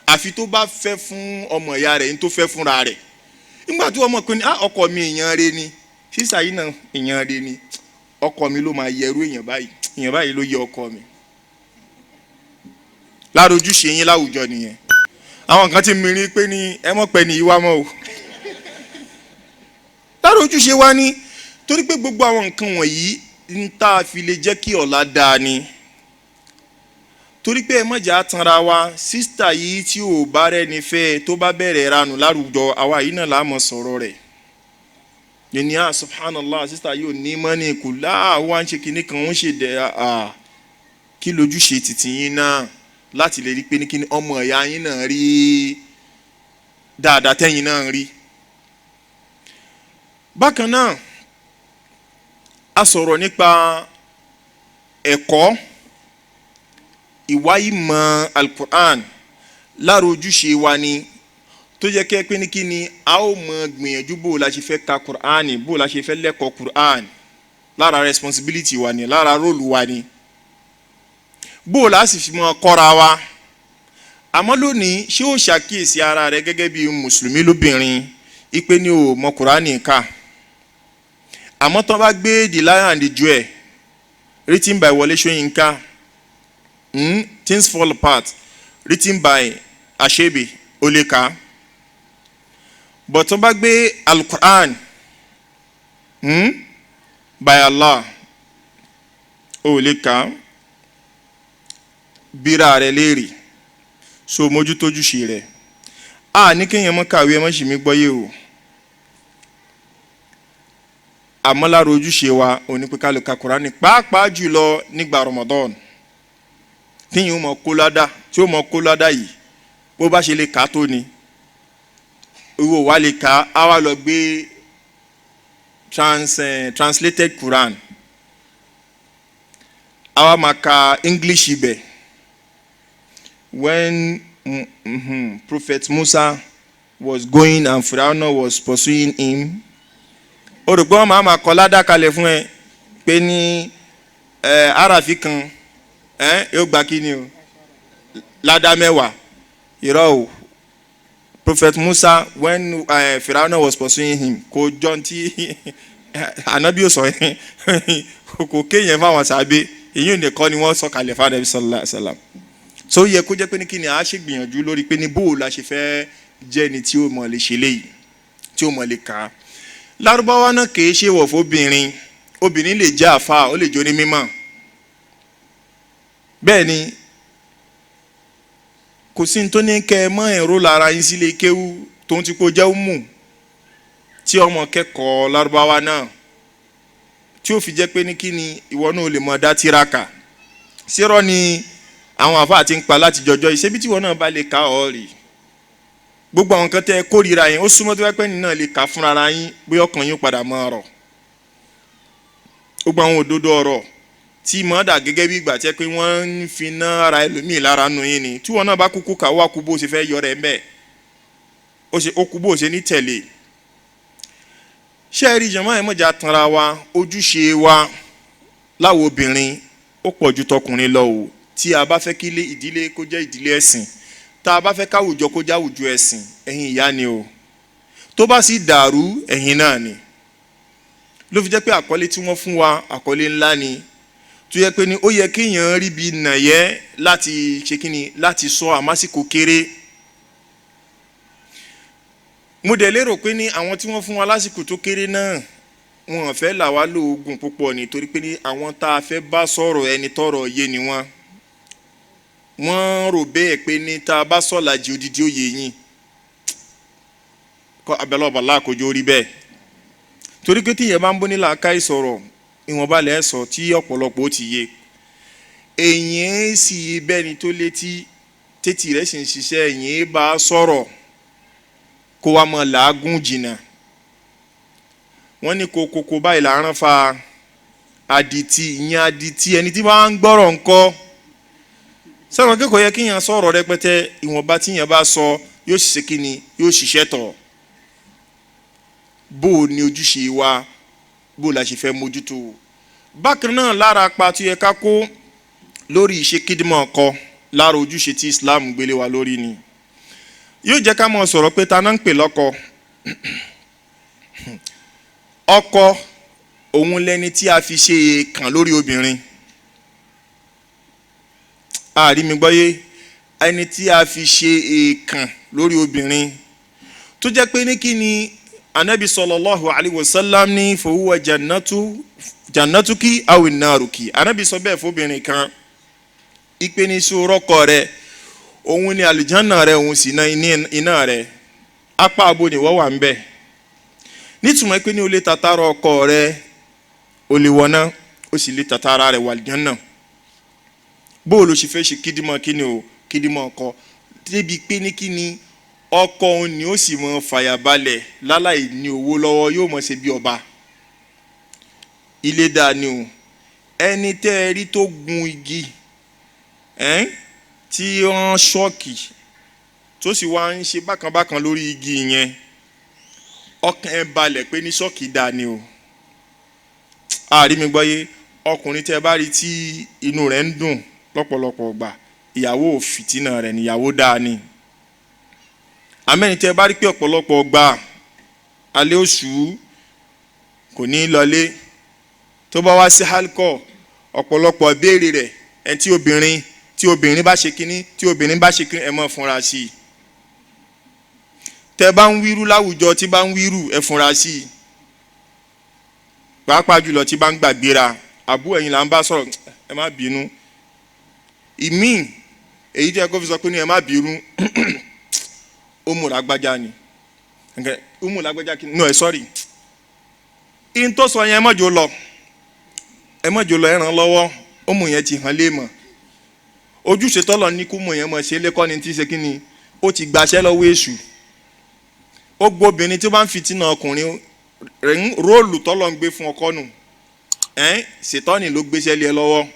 àfi tó bá fẹ́ fún ọmọ ìyá rẹ̀ ní tó fẹ́ fúnra rẹ̀. Nígbà tí ọmọ kan ní ọkọ mi èèyàn rẹ̀ ni, sísà yìí náà èèyàn rẹ̀ ni, ọkọ mi ló máa yẹrú èèyàn báyìí, èèyàn báyìí ló yẹ ọkọ mi. Lára ojúṣe yín láwùjọ nìyẹn. Àwọn kan ti mìíràn pé ní ẹ mọ̀ pé ní ìwà mọ́ o. Lára ojúṣe wa ni, torí pé gbogbo àwọn nǹkan wọ̀nyí ń tá a fi lè jẹ́ kí ọ̀la dáa ni. Torí pé ẹ má jà tanra wa, sísítà yìí tí ò bá rẹ́ni fẹ́ tó bá bẹ̀rẹ̀ ranù lárugọ, àwa yìí náà la mọ̀ sọ̀rọ̀ rẹ̀. Yẹn ni subhanallah, sísítà yìí ò ní mọ́ni kù láà wá ń ṣe kinní kan, ń ṣe dẹ̀ kí lójúṣe tìtì yín náà láti lè rí pé ní kíni ọmọ ìyá yín náà rí dáadáa tẹ́yìn náà rí. Bákan náà, a sọ̀rọ̀ nípa ẹ̀kọ́ ìwá ìmọ̀ alukur'an. Lára ojúṣe wa ni tó jẹ́ kẹ́ pé ní kí ni a ó mọ gbìyànjú bó la ṣe fẹ́ ka kur'an, bó la ṣe fẹ́ lẹ́kọ̀ọ́ kur'an. Lára responsibility wa ni, lára role wa ni, bó la sì fi mọ kọ́ra wa. Àmọ́ lónìí, ṣé ó ṣàkíyèsí ara rẹ gẹ́gẹ́ bí mùsùlùmí lóbìnrin ipe ní o mọ kur'an ká, àmọ́ tó bá gbé The Lion and the Jewel written by Wọlé Ṣóyínká, Things Fall Apart written by Achebe, oleka, but tó bá gbé Al-Quran by Allah, oleka, bíra rẹ léèrè. So mójútójúṣe rẹ. A ní kéèyàn mọ́ kàwé, ẹ mọ́ sì mí gbọ́yé o. Àmọ́ lára ojúṣe wa òní pé ká lè ka Kùránì, pàápàá jùlọ nígbà Ramadan, tíyìn ó mọ kó ládà, tí ó mọ kó ládà yìí, bó bá ṣe lè kà á tó ni. Owó wa lè kà á, wá lọ gbé translated Quran, á wá máa ka English ibẹ̀. When Prophet Musa was going and Pharaoh was pursuing him, o rò pé wọ́n máa ma kọ́ ládàá kalẹ̀ fún ẹ pé ní ẹ arafi kan ẹ yóò gba kí ni o ládàá 10. Irọ́ o. Prophet Musa, when Pharaoh was pursuing him, kò jọ tí anabi ò sọ yẹn, kò kéèyàn fáwọn sábẹ́. Èyí ò nìkan ni wọ́n sọ kalẹ̀ fún anabi sallallahu alayhi wa sallam. So yẹ kó jẹ́ pé ní kí ni a ṣe gbìyànjú lórí pé ní bó o la ṣe fẹ́ jẹ́ ni tí ó mọ̀ lè ṣe léyìí, tí ó mọ̀ lè kà á. Lárúbáwá náà kì í ṣe wọ̀ fóbìnrin. Obìnrin lè jẹ́ àfa, ó lè jó ní mímọ̀. Bẹ́ẹ̀ ni, kò sí ní tó ní kẹ́ ẹ mọ́ ẹ̀rọ lára yín sílé kéwú tó ń ti kó jẹ́ mù tí ọmọ kẹ́kọ̀ọ́ lárúbáwá náà, tí ó fi jẹ́ pé ní kí ni ìwọ náà lè mọ dá tiraka sírọ́ ni àwọn àfáà ti ń pa láti jọjọ́ yìí. Ṣebí tí ìwọ náà bá lè ka ọ́ rè gbogbo àwọn kan tẹ́ ẹ kórìíra yẹn, ó súnmọ́ tó bá pẹ́ nínú náà lè kà fúnra ara yín, bóyá ọkàn yín padà máa rọ̀. Gbogbo àwọn òdodo ọ̀rọ̀ tí mọ̀ dà gẹ́gẹ́ bí ìgbà tí ẹ pé wọ́n ń fi ná ara ẹlòmíì lára nu yín ni, tí wọn náà bá kúkú kà, wá kú bó ṣe fẹ́ yọ rẹ̀ mbẹ́, ó ṣe ó kú bó ṣe ní tẹ̀lé. Ṣé ẹ rí jàmáà, ẹ mọ̀jà tanra wa, ojúṣe wa láwo obìnrin ó pọ̀ ju tọkùnrin lọ o. Tí a bá fẹ́ kí ilé ìdílé kó jẹ́ ìdílé ẹ̀sìn, tá a bá fẹ́ káwùjọ kó jẹ́ àwùjọ ẹ̀sìn, ẹ̀yin ìyá ni o. Tó bá sì dàrú, ẹ̀yin náà ni. Ló fi jẹ́ pé àkọlé tí wọ́n fún wa, àkọlé ńlá ni, tó yẹ pé ní ó yẹ kéèyàn rí bí nàyẹ́ láti ṣe kíni, láti sọ, àmásìkò kéré. Mo dẹ̀ lérò pé ní àwọn tí wọ́n fún wa lásìkò tó kéré náà, wọn fẹ́ là wá lóògùn púpọ̀, nítorí pé ní àwọn tá a fẹ́ bá sọ̀rọ̀, ẹni tọrọ yé ni wọ́n. Wọ́n rò bẹ́ẹ̀ pé ní tá a bá sọ̀làjì odidi òye yín kọ́ abẹ́lẹ́ ọ̀bà láàkójọ orí bẹ́ẹ̀, torí pé tíyẹn bá ń bó ní làákàyè sọ̀rọ̀, ìwọ̀nba lẹ́ sọ tí ọ̀pọ̀lọpọ̀ ó ti yé èyàn. Sì bẹ́ni tó létí tètè rẹ̀ sì ń ṣiṣẹ́, èyàn bá sọ̀rọ̀ kó wa mọ̀ làágùn jìnnà. Wọ́n ní kokoko báyìí là ń rán fa adití, ìyẹn adití. Ẹni tí wọ́n á ń gbọ́rọ̀ ńkọ́ sọ̀rọ̀ kíkọ́ yẹ kíyàn sọ̀rọ̀ rẹpẹtẹ. Ìwọ̀nba tíyàn bá sọ yóò ṣiṣẹ́ kíni, yóò ṣiṣẹ́ tọ̀. Bó o ní ojúṣe wa, bó o la ṣe fẹ́ mójútó. Bákan náà, lára apá tó yẹ ká kó lórí ìṣe kídìmọ̀ ọkọ, lára ojúṣe tí Islam gbélé wa lórí ni, yóò jẹ́ ká mọ̀ sọ̀rọ̀ pé ta náà ń pè lọ́kọ. Ọkọ òun lẹni tí a fi ṣe èèkàn lórí obìnrin. Àrí mi gbọ́yé? Ẹni tí a fi ṣe èèkàn lórí obìnrin, tó jẹ́ pé ní kí ni Anabi sallallahu alayhi wa sallam ní fahuwa jannatu jannatuki awi naruki. Anabi sọ bẹ́ẹ̀ fóbìnrin kan ìpè ní sọ̀rọ̀kọ rẹ̀, òun ni àlùjánnà rẹ̀, òun sì ná iná rẹ̀. Apá abo ni wọ́n wà ń bẹ̀. Nítumọ̀ pé ní o lè tatara ọkọ rẹ̀, o lè wọná, o sì lè tatara rẹ̀ wà àlùjánnà. Bó o lọ ṣe fẹ́ ṣe kídìmọ̀ kíni o, kídìmọ̀ ọkọ, débi pé ní kíni ọkọ òun ni ó sì mọ fàyàbalẹ̀ láláì ní owó lọ́wọ́, yóò mọ̀ ṣe bí ọba. Ilé dáa ni o. Ẹni tẹ́ ẹ rí tó gun igi ẹ́n tí wọ́n ṣọ́ọ̀kì, tó sì wá ń ṣe bákanbákan lórí igi yẹn, ọkàn ẹ balẹ̀ pé ní ṣọ́ọ̀kì dáa ni o. Àrí mi gbọ́yé? Ọkùnrin tẹ́ ẹ bá rí tí inú rẹ̀ ń dùn lọ́pọ̀lọpọ̀ gbà, ìyàwó fìtínà rẹ̀ níyàwó dáa ni. Àmẹ́ni tẹ́ ẹ bá rí pé ọ̀pọ̀lọpọ̀ gbà alẹ́ oṣù kò ní í lọlé, tó bá wá sí halkọ, ọ̀pọ̀lọpọ̀ béèrè rẹ̀ ẹ̀, tí obìnrin bá ṣe kínní, tí obìnrin bá ṣe kínní, ẹ mọ̀ fúnra sí i. Tẹ́ bá ń wíru láwùjọ, tí bá ń wíru, ẹ fúnra sí i, pàápàá jùlọ tí bá ń gbàgbéra. Àbú ẹ̀yin là ń bá sọ̀rọ̀, ẹ má bínú. Ìmíì èyí tí ẹ kó fi sọ pé ní ẹ má bínú, ó mú lágbájá ni, ó mú lágbájá kí no, ẹ sọ́ọ̀rì in tó sọ yẹn, ẹ mọ̀jọ́ lọ, ẹ mọ̀jọ́ lọ, ẹ ràn lọ́wọ́. Ó mú yẹn ti hàn lé mọ̀, ojúṣe tọ́lọ̀ ní kú mọ̀ yẹn mọ̀ ṣe lẹ́kọ́ ni tí ṣe kí ni, ó ti gbaṣẹ́ lọ́wọ́ èṣù. Ó gbọ́ obìnrin tí ó bá ń fìtínà ọkùnrin rẹ̀, role tọ́lọ̀ ń gbé fún ọkọ nù ẹ́n, ṣètọ́nì ló gbéṣẹ́ lé ẹ lọ́wọ́,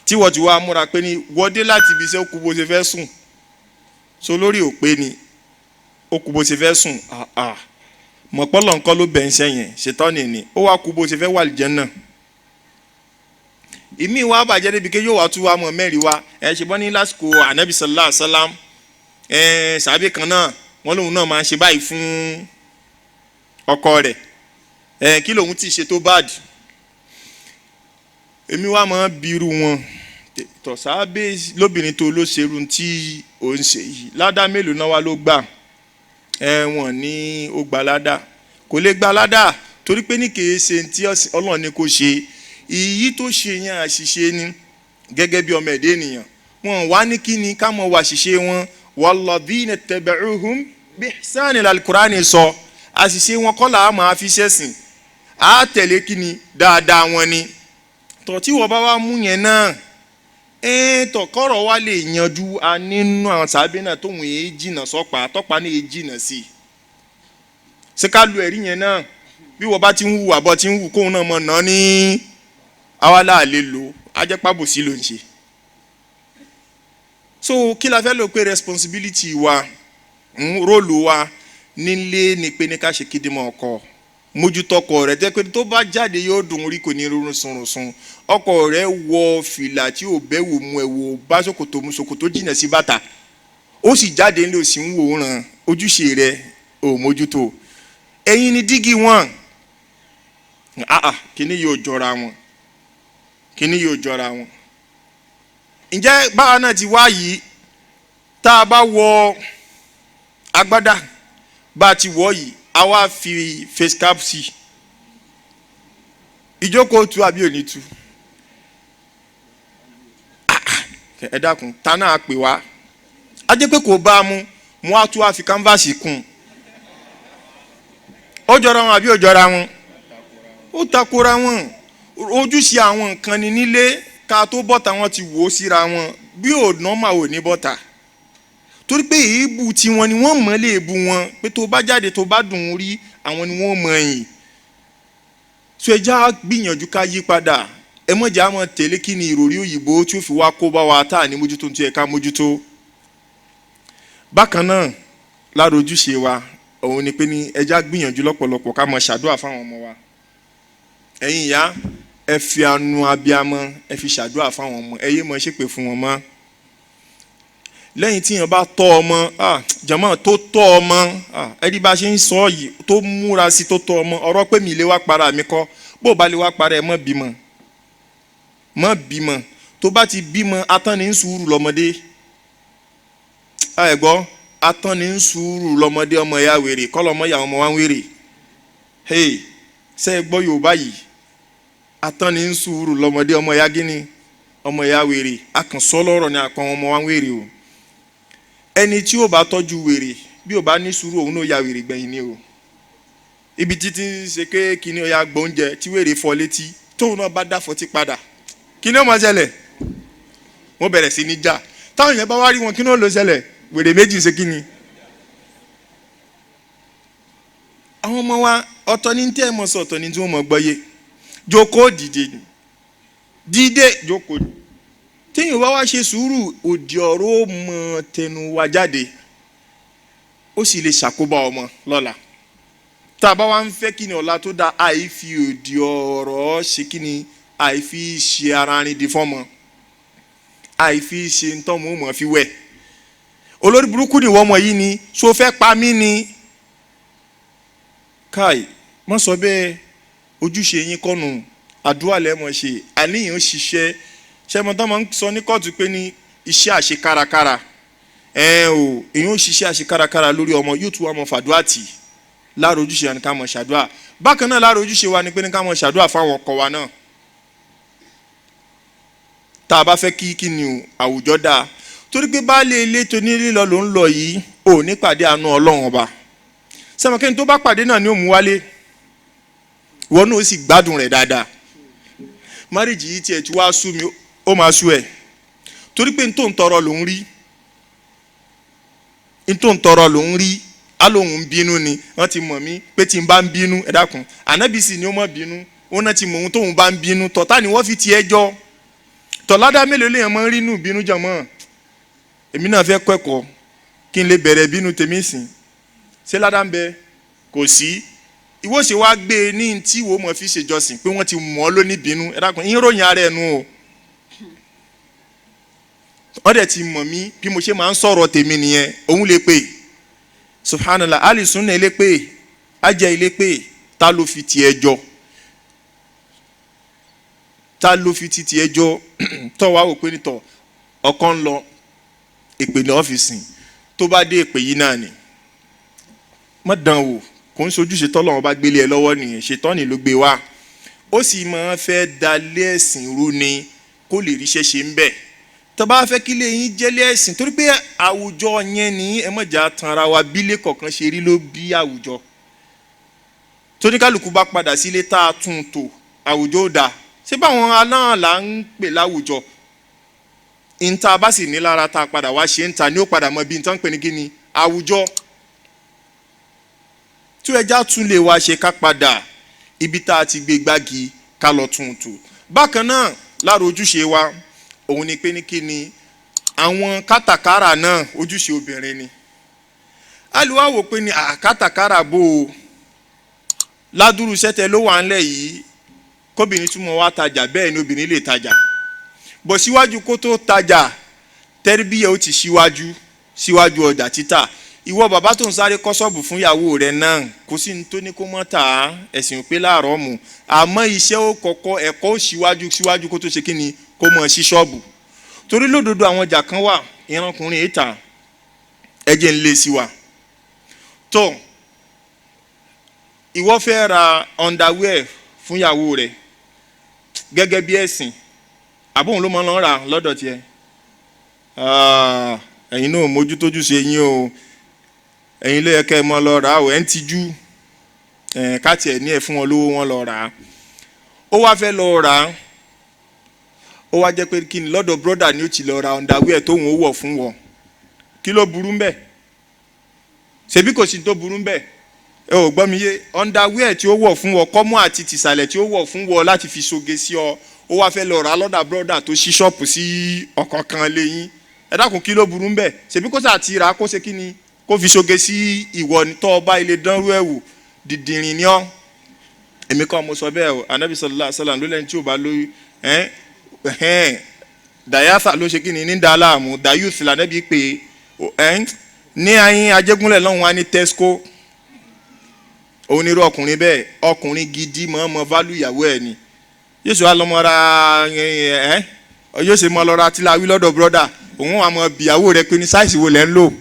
tí wọ́n ti wá múra pé ní wọ́dé láti ibi iṣẹ́, ó kú bó ṣe fẹ́ sùn so lórí òpé ni, ó kú bó ṣe fẹ́ sùn. Mọ̀pọ́lọ̀ nǹkan ló bẹ̀ ń sẹ́yìn, ṣètọ́nì ni. Ó wá kú bó ṣe fẹ́ wà lìjẹ́ náà. Ìmí wa bàjẹ́ débi pé yóò wá tú wa mọ̀ mẹ́rin wa. Ẹ ṣe bọ́ ní lásìkò Anabi sallallahu alaihi wasallam, ẹ sàbí kan náà, wọ́n lóun náà máa ń ṣe báyìí fún ọkọ rẹ̀. Ẹ kí lòun ti ṣe tó bad? Èmi wá máa bírú wọn tọ̀sábẹ́ lóbìnrin tó ló ṣerú tí ò ń ṣe yìí, ládá mélòó náà wá ló gbà? Ẹ wọ́n ní ó gba ládá, kò lè gba ládá, torí pé ní kìí ṣe tí Ọlọ́run ní kò ṣe. Ìyí tó ṣe yẹn, àṣìṣe ni gẹ́gẹ́ bí ọmọ ẹ̀dẹ́ ènìyàn. Wọn wá ní kí ni ká mọ̀ wá àṣìṣe wọn. Walladhina taba'uhum bihsani al-Qur'ani sọ, àṣìṣe wọn kọ́ là á máa fi ṣẹ̀sìn, á tẹ̀lé kí ni dáadáa wọn ni. Tọ̀ tí wọ́n bá wá mú yẹn náà, ẹ̀ tọ̀kọ́rọ̀ wa lè yanjú. A nínú àwọn sábẹ́ náà tóun yéé jìnnà sọ́pa, tọ́pa ní yéé jìnnà sí i. Ṣé ká lu ẹ̀rí yẹn náà? Bí wọ́n bá ti ń hùwà bọ́ ti ń hù, kóun náà mọ̀ náà ní àwa láà lè lò, ajẹ́pàbòsí ló ń ṣe. So kí la fẹ́ lò pé responsibility wa, role wa nílé ni pé ní ká ṣe kídìmọ̀ ọkọ. Mójútó ọkọ rẹ jẹ́ pé tó bá jáde yóò dùn orí, kò ní rọrùn sunrunsun. Ọkọ rẹ wọ fìlà tí ò bẹ́ wò mu, ẹ̀ wò bá ṣòkòtò mu, ṣòkòtò jìnà sí bàtà, ó sì jáde ńlẹ̀, ó sì ń wò ó ràn. Ojúṣe rẹ ò mójútó. Ẹ̀yin ni dígí wọn. Ah ah, kíní yóò jọra wọn, kíní yóò jọra wọn. Ǹjẹ́ báwa náà ti wá yìí, tá a bá wọ agbádá bá a ti wọ̀ yìí, a wá fi face cap sí ìjókòó, tu àbí òní tu? Ẹ dákun, ta náà pè wá, a jẹ́ pé kò bá a mu. Mo á tún wá fi canvas kún. Ó jọra wọn àbí ó jọra wọn? Ó takora wọn. Ojúṣe àwọn nǹkan ni nílé ká tó bọ́ta, wọn ti wò ó síra wọn bí ò nọ́mà ò ní bọ́ta, torí pé èébú tiwọn ni wọ́n mọ̀ lè bu wọn pé tó bá jáde, tó bá dùn ún rí, àwọn ni wọ́n mọ̀ ẹ̀yìn. So ẹ já gbìyànjú ká yí padà. Ẹ mọ̀jà mọ̀ tẹ̀lé kí ni ìròrí òyìnbó tí ó fi wá kó bá wa tá à ní mójútó tó yẹ ká mójútó. Bákan náà, lára ojúṣe wa òun ni pé ní ẹ já gbìyànjú lọ́pọ̀lọpọ̀ ká mọ̀ ṣàdúrà fáwọn ọmọ wa. Ẹ̀yin ìyá, ẹ fi anu abiamọ, ẹ fi ṣàdúrà fáwọn ọmọ. Ẹ yé mọ̀ ṣépè fún wọn mọ́. Lẹ́yìn tí yẹn bá tọ́ ọmọ, jàmọ́, tó tọ́ ọmọ, ẹni bá ṣe ń sọ yìí, tó múra sí, tó tọ́ ọmọ, ọ̀rọ̀ pé mi lè wá para mi kọ́. Bó o bá lè wá para ẹ, mọ́ bímọ, mọ́ bímọ. Tó bá ti bímọ, atán ní ń sùúrù lọ́mọdé. Ẹ gbọ́, atán ní ń sùúrù lọ́mọdé. Ọmọ ya wèrè kọ́ lọ́mọ ya ọmọ wa ń wèrè. Hey, ṣé ẹ gbọ́ Yorùbá yìí? Atán ní ń sùúrù lọ́mọdé, ọmọ ya gíní, ọmọ ya wèrè. Akànṣọ́ lọ́rọ̀ ni àpọ̀ ọmọ wa ń wèrè o. Ẹni tí ó bá tọ́jú wèrè, bí ó bá ní sùúrù, òun náà ya wèrè gbẹ̀yìn ni o. Ibi títí ń ṣe pé kíní ọ̀ya gbóúnjẹ tí wèrè fọ́ létí, tóun náà bá dá fọtí padà, kíní ó máa ṣẹlẹ̀? Wọ́n bẹ̀rẹ̀ sí ní jà. Táwọn yẹn bá wá rí wọn, kíní ó lọ ṣẹlẹ̀? Wèrè méjì ṣe kíni. Àwọn ọmọ wa, ọ̀tọ̀ ní tẹ́ ẹ mọ̀ sọ, ọ̀tọ̀ ní tí wọ́n mọ̀ gbọ́yé. Jókòó, dìde, dìde, jókòó. Téèyàn bá wá ṣe sùúrù, òdì ọ̀rọ̀ ó mọ tẹnu wa jáde, ó sì lè ṣàkóbá ọmọ lọ́la. Tá a bá wá ń fẹ́ kí ni ọ̀la tó dáa, àìfi òdì ọ̀rọ̀ ṣe kí ni, àìfi ṣe ara rin di fọ́mọ, àìfi ṣe ntọ́mọ ó mọ̀ fi wẹ̀. Olórí burúkú ni wọ́n mọ̀ yìí ni, so fẹ́ pa mí ni? Káì má sọ bẹ́ẹ̀. Ojúṣe yín kọ́nu, àdúrà lẹ́mọ̀ ṣe, àníyàn ṣiṣẹ́. Sẹ́mo tán máa ń sọ ní kóòtù pé ní iṣẹ́ àṣekárakára ẹ o, èyàn ó ṣiṣẹ́ àṣekárakára lórí ọmọ, yóò tún wá mọ fàdúrà tì. Lára ojúṣe wa ni ká mọ̀ ṣàdúrà. Bákan náà, lára ojúṣe wa ni pé ní ká mọ̀ ṣàdúrà fáwọn ọkọ wa náà. Tá a bá fẹ́ kí kí ni o àwùjọ dáa, torí pé baálé ilé tó ní lílọ ló ń lọ yìí, ò ní pàdé àánú Ọlọ́run Ọba. Sẹ́mo kí ni tó bá pàdé náà ni ó mú wálé, ìwọ náà ó sì gbádùn rẹ̀ dáadáa. Márìjì yìí tiẹ̀ tí wàá sú mi, ó máa sú ẹ, torí pé n tó ń tọrọ ló ń rí, n tó ń tọrọ ló ń rí. Á lóun ń bínú ni, wọ́n ti mọ̀ mí pé tí n bá ń bínú. Ẹ dákun, ànábì sì ni ó mọ̀ bínú, ó náà ti mọ̀ ohun tóun bá ń bínú. Tọ̀tá ni wọ́n fi tiẹ̀ jọ. Tọ̀ládá mélòó lèèyàn máa ń rí nù bínú jọmọ́? Èmi náà fẹ́ kọ́ ẹ̀kọ́ kí n lè bẹ̀rẹ̀ bínú tèmi sìn. Ṣé ládàá ń bẹ? Kò sí. Ìwọ ṣe wá gbé e ní tí ìwọ mọ̀ fi ṣèjọsìn pé wọ́n ti mọ̀ ọ́ lóní bínú. Ẹ dákun, ìyín ròyìn ara ẹ̀ nu o. Wọ́n dẹ̀ ti mọ̀ mí bí mo ṣe máa ń sọ̀rọ̀ tèmi nìyẹn. Òun lè pè subhanallah, alisunna ilé pè, ajẹ́ ilé pè. Ta ló fi tiẹ̀ jọ? Ta ló fi ti tiẹ̀ jọ? Tọ́ wa wò pé nítọ̀ ọkàn ń lọ èpè ní ọ́fíìsì, tó bá dé, èpè yìí náà ni má dán wò. Kò ń sojúṣe tọ́lọ́run bá gbélé ẹ lọ́wọ́ nìyẹn. Ṣètọ́ni ló gbé wá, ó sì máa fẹ́ dalé ẹ̀sìn rú ni kó lè ríṣẹ́ ṣe ń bẹ̀. Tó bá fẹ́ kí lè yín jẹ́lé ẹ̀sìn, torí pé àwùjọ yẹn ní, ẹ mọ̀jà tanra wa, bílé kọ̀ọ̀kan ṣe rí ló bí àwùjọ. Tóníkàlùkù bá padà sílé, tá a tún tò, àwùjọ ó dáa. Ṣé báwọn aláǹ là ń pè láwùjọ? Ìta bá sì ní lára, tá a padà wá ṣe ń ta ní ó padà mọ bí n tán pè ní kíni àwùjọ. Tí ẹja tún lè wá ṣe, ká padà ibi tá a ti gbé gbági, ká lọ tún un tò. Bákan náà, lára ojúṣe wa òun ni pé ní kíni àwọn kátàkárà náà, ojúṣe obìnrin ni. Aliwa wò pé ní àkátàkárà bò ó. Ládùrú sẹ́tẹ̀ ló wà ńlẹ̀ yìí, kóbìnrin túmọ̀ wá tajà, bẹ́ẹ̀ ni obìnrin lè tajà. Bọ̀ síwájú kó tó tajà, tẹ́rìbíyà ó ti síwájú síwájú ọjà títà. Ìwọ bàbá tó ń sáré kọ́ ṣọ́ọ̀bù fún ìyàwó rẹ̀ náà, kò sí ní tó ní kó mọ́ tà á, ẹ̀sìn pé láàárọ̀ mù. Àmọ́ iṣẹ́ ó kọ́kọ́, ẹ̀kọ́ ó síwájú síwájú kó tó ṣe kíni kó mọ̀ sí ṣọ́ọ̀bù. Torí lódodo àwọn ọjà kan wà ìrankùnrin ìta ẹ̀jẹ̀ ń lé sí wa. Tó ìwọ fẹ́ ra underwear fún ìyàwó rẹ̀ gẹ́gẹ́ bí ẹ̀sìn, àbóhùn ló máa ń lọ rà lọ́dọ̀ tiẹ̀. Ẹ̀yin náà mójútójú ṣe yín o, ẹ̀yin ló yẹ kẹ́ ẹ mọ́ lọ rà o, ẹ̀ ń tijú káàtì ẹ̀ ní ẹ̀ fún wọn lówó wọn lọ rà á. Ó wá fẹ́ lọ rà á, ó wá jẹ́ pé kí ni lọ́dọ̀ brother ni ó ti lọ ra underwear tóun ó wọ̀ fún wọn. Kí ló burú ń bẹ̀? Ṣebí kò sí tó burú ń bẹ̀. Ẹ ò gbọ́ mi yé? Underwear tí ó wọ̀ fún wọn, kọ́mú àti tìsàlẹ̀ tí ó wọ̀ fún wọn láti fi ṣoge sí ọ, ó wá fẹ́ lọ rà á lọ́dà brother tó ṣí ṣọ́ọ̀pù sí ọ̀kọ̀ọ̀kan lẹ́yìn. Ẹ dákun, kí ló burú ń bẹ̀? Ṣebí kó sà ti rà á kó ṣe kí ni kó fi ṣoge sí ìwọ ni. Tọ́ ọba ilé dánrú ẹ̀ wò, dìdìrìn ni ọ́. Èmi kọ́ mo sọ bẹ́ẹ̀ o. Anabi sallallahu alaihi wasallam ló lẹ́ni tí ò bá lóyún ẹ̀ ẹ̀hẹ́n dayasa ló ṣe kí ni ní dàlámù dayus lànàbí pé ẹ̀ ní ayín ajégúnlẹ̀ lọ́hùn wa ní Tesco. Onírú ọkùnrin bẹ́ẹ̀, ọkùnrin gidi mọ̀ọ́mọ́ válù ìyàwó ẹ̀ ni. Yóò ṣe wá lọ́mọ ra ẹ̀, yóò ṣe mọ́ lọ́ra tíláwí lọ́dọ̀ brọ́dà òun wà mọ́ bìyàwó rẹ pé ní sáìsì wo lẹ́ ń lò.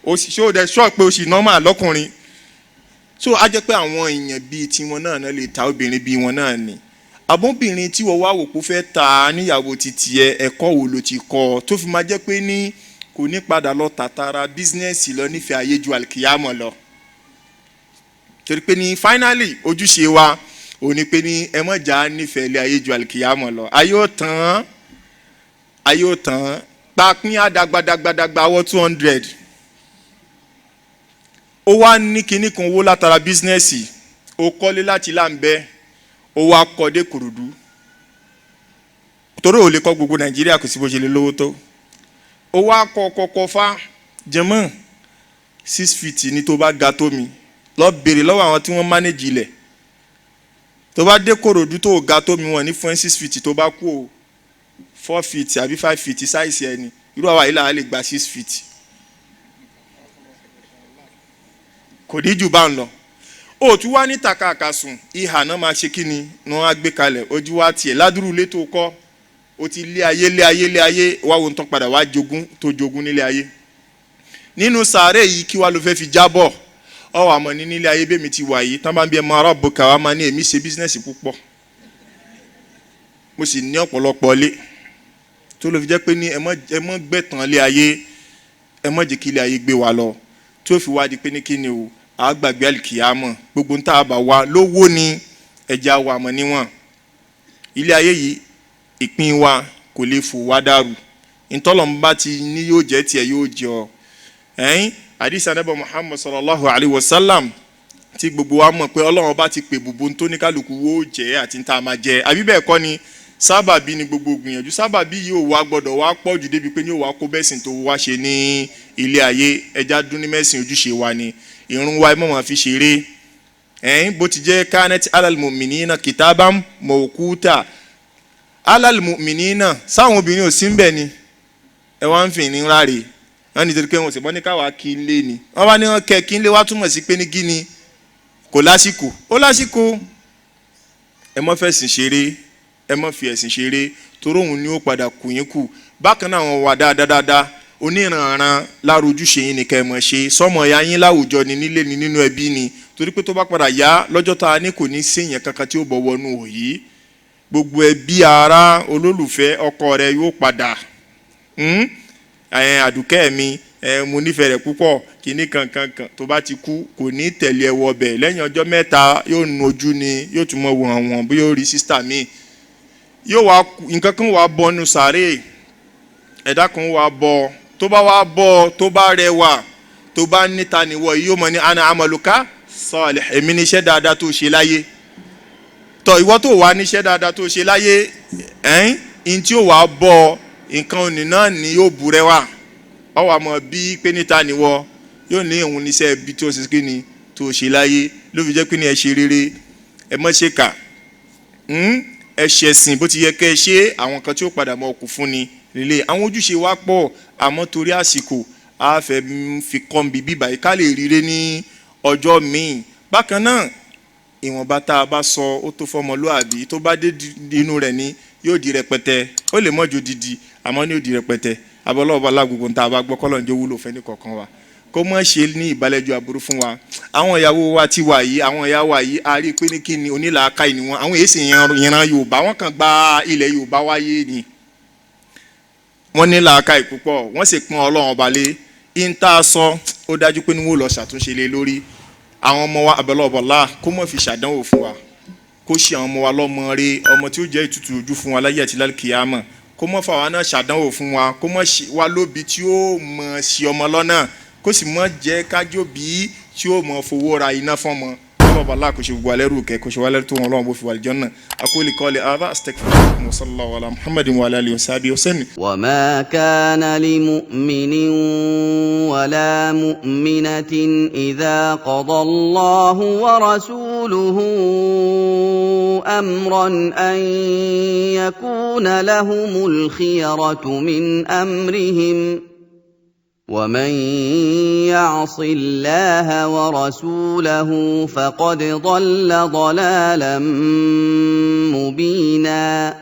O sì ṣó dẹ ṣọ́ pé o sì nọ́mà lọ́kùnrin. So a jẹ́ pé àwọn èèyàn bíi tiwọn náà náà lè ta obìnrin bíi wọn náà ni. Àbọ̀bìnrin tí wọ́n wá wò kó fẹ́ ta níyàwó titi ẹ, ẹ̀kọ́ wo ló ti kọ́ tó fi máa jẹ́ pé ní kò ní padà lọ tàtàrà bísínẹ́sì lọ nífẹ̀ẹ́ ayé ju àlìkìyàmọ̀ lọ? Torí pé ní finally ojúṣe wa ò ní pé ní ẹ mọ̀ já nífẹ̀ẹ́ ilé ayé ju àlìkìyàmọ̀ lọ. Ayé ò tán, ayé ò tán. Papín àdàgbàdàgbàdàgbà wọ 200, ó wá ní kinní kan owó látara bísínẹ́sì, ó kọ́lé láti láǹbẹ́, ó wá kọ́ dé Kòròdú, torí ò lè kọ́ gbogbo Nàìjíríà, kò sí bó ṣe lè lówó tó. Ó wá kọ́ kọ́kọ́ fá jẹmọ́ 6 feet ní tó bá ga tó mi. Lọ béèrè lọ́wọ́ àwọn tí wọ́n manage ilẹ̀. Tó bá dé Kòròdú tó ga tó mi, wọ́n ní fún ẹ 6 feet tó bá kú o, 4 feet àbí 5 feet sáìsì ẹni. Irú àwa yìí là á lè gba 6 feet, kò ní jù bá ń lọ. Ó tún wá ní tàkàkà sùn, ìhà náà máa ṣe kí ni ni wọ́n á gbé kalẹ̀ ojú wa tiẹ̀ ládùúrú ilé tó kọ́. Ó ti lé ayé lé ayé lé ayé wá wo tán padà wá jogún tó jogún nílé ayé nínú sàárè yìí, kí wá ló fẹ́ fi jábọ̀? Ọ wà mọ̀ ní nílé ayé bẹ́ẹ̀ mi ti wà yìí tán bá ń bí ẹ mọ arábò ká wa máa ní èmi ṣe bísínẹ́sì púpọ̀, mo sì ní ọ̀pọ̀lọpọ̀ ilé. Tó ló fi jẹ́ pé ní ẹ mọ́ gbẹ̀tàn lé ayé, ẹ mọ́ jẹ́ kí ilé ayé gbé wa lọ tí ó fi wá di pé ní kí ni o àgbàgbé àlìkìyàmọ̀. Gbogbo ń tá a bá wa lówó ni ẹja wa mọ̀ níwọ̀n. Ilé ayé yìí, ìpín wa kò lè fò wá dàrú. Ntọ́lọ́mùbá ti ní yóò jẹ́ tiẹ̀ yóò jẹ́ ọ. Ẹ̀yìn àdìsí anábọ̀ Muhammad sallallahu alayhi wa sallam tí gbogbo wa mọ̀ pé Ọlọ́run bá ti pè bùbù tó ní kálukú wo jẹ́ àti tá a máa jẹ, àbí bẹ́ẹ̀ kọ́ ni? Sábàbí ni gbogbo gbìyànjú. Sábàbí yìí ò wá gbọ́dọ̀ wá pọ̀ jù débi pé ní ò wá kó bẹ́sìn tó wá ṣe ní ilé ayé. Ẹja dún ní mẹ́sìn, ojúṣe wa ni ìrun wa, ẹ mọ̀ máa fi ṣeré. Ẹ̀yìn bó ti jẹ́ kanat alal mu'minina kitaban mawquta alal mu'minina, sáwọn obìnrin ò sí ń bẹ̀ ni ẹ wá ń fi ní ráre. Wọ́n ní torí pé wọ́n sì bọ́ ní káwa kí n lé ni. Wọ́n bá ní wọ́n kẹ́ kí n lé wá túmọ̀ sí pé ní gíní kò lásìkò, ó lásìkò. Ẹ mọ́ fẹ̀sìn ṣeré, ẹ mọ́ fi ẹ̀sìn ṣeré, torí òun ni ó padà kù yín kù. Bákan náà àwọn wà dáadáa oníranran lára ojúṣe yín ni kẹ́ ẹ mọ̀ ṣe sọmọ ya yín láwùjọ ni, nílé ni, nínú ẹbí ni. Torí pé tó bá padà yá lọ́jọ́ tá a ní kò ní séèyàn kankan tí ó bọ̀ wọnú òyì, gbogbo ẹbí, ará, olólùfẹ́ ọkọ rẹ yóò padà. Àdùkẹ́ mi, mo nífẹ̀ẹ́ rẹ̀ púpọ̀, kìíní kankankan. Tó bá ti kú, kò ní tẹ̀lé ẹ wọbẹ̀. Lẹ́yìn ọjọ́ mẹ́ta yóò nu ojú ni, yóò tún mọ wọ̀n wọ̀n bí yóò rí sísítà mi. Yóò wá nǹkan kan wà bọ́nu sàárè, ẹ̀dá kan wà bọ́. Tó bá wá bọ́, tó bá rẹwà, tó bá níta níwọ̀, yóò mọ̀ ní ana amaluka salih, èmi níṣẹ́ dáadáa tó ṣe láyé. Tọ ìwọ tó wà níṣẹ́ dáadáa tó ṣe láyé, ẹ̀ẹ́n ní tí ó wà bọ́ nǹkan òní náà ni yóò bu rẹwà. Ọ wà mọ̀ bí pé níta níwọ̀, yóò ní òun níṣẹ́ ibi tó ṣe kí ni tó ṣe láyé. Ló fi jẹ́ pé ní ẹ ṣe rere, ẹ má ṣe kà, ẹ ṣẹ̀sìn bó ti yẹ kẹ́ ẹ ṣe. Àwọn kan tí ó padà mọ ọkù fún ni nílé. Àwọn ojúṣe wa pọ̀, àmọ́ torí àsìkò a fẹ́ fi kọ́ńbi bíbà yìí ká lè ríre ní ọjọ́ míì. Bákan náà, ìwọ̀nba tá a bá sọ ó tó fọmọlúàbí, tó bá dé inú rẹ̀ ni yóò di rẹpẹtẹ. Ó lè mọ́jú didi, àmọ́ ní ó di rẹpẹtẹ. Abọ́lọ́ọ̀bá lágbègbè tá a bá gbọ́, kọ́lọ̀ ń jẹ́ wúlò fẹ́ni kọ̀ọ̀kan wa, kó mọ̀ ṣe ní ìbálẹ́jọ́ aburú fún wa. Àwọn ìyàwó wa ti wà yìí, àwọn ìyá wa yìí, a rí i pé ní kí ni onílàákàyè ni wọn. Àwọn èsì ìran Yorùbá, wọn kàn gba ilẹ̀ Yorùbá wáyé ni. Wọ́n ní làákàyè púpọ̀, wọ́n sì pọ́n Ọlọ́run ọba lé. Ìta sọ, ó dájú pé ní wọ́n lọ ṣàtúnṣe lé lórí àwọn ọmọ wa. Abẹ́lẹ́ kó mọ̀ fi ṣàdánwò fún wa, kó ṣe àwọn ọmọ wa lọ́mọ rẹ, ọmọ tí ó jẹ́ ìtutù ojú fún wa láyé àti lálùkìyámọ̀. Kó mọ̀ fáwa náà ṣàdánwò fún wa, kó mọ̀ wá lóbi tí ó mọ̀ sí ọmọ lọ́nà, kó sì mọ̀ jẹ́ kájóbi tí ó mọ̀ fowó ra iná fọ́mọ. Ọlọ́ba aláà kò ṣe gbogbo alẹ́ rú kẹ́, kò ṣe wálé tó wọn Ọlọ́run bó fi wà lìjọ́ náà. Aqulu qawli hadha, astaghfirullaha wa sallallahu ala Muhammadin wa ala alihi wa sahbihi wa sallam. وما كان لمؤمن ولا مؤمنة إذا قضى الله ورسوله أمرا أن يكون لهم الخيرة من أمرهم، ومن يعص الله ورسوله فقد ضل ضلالا مبينا.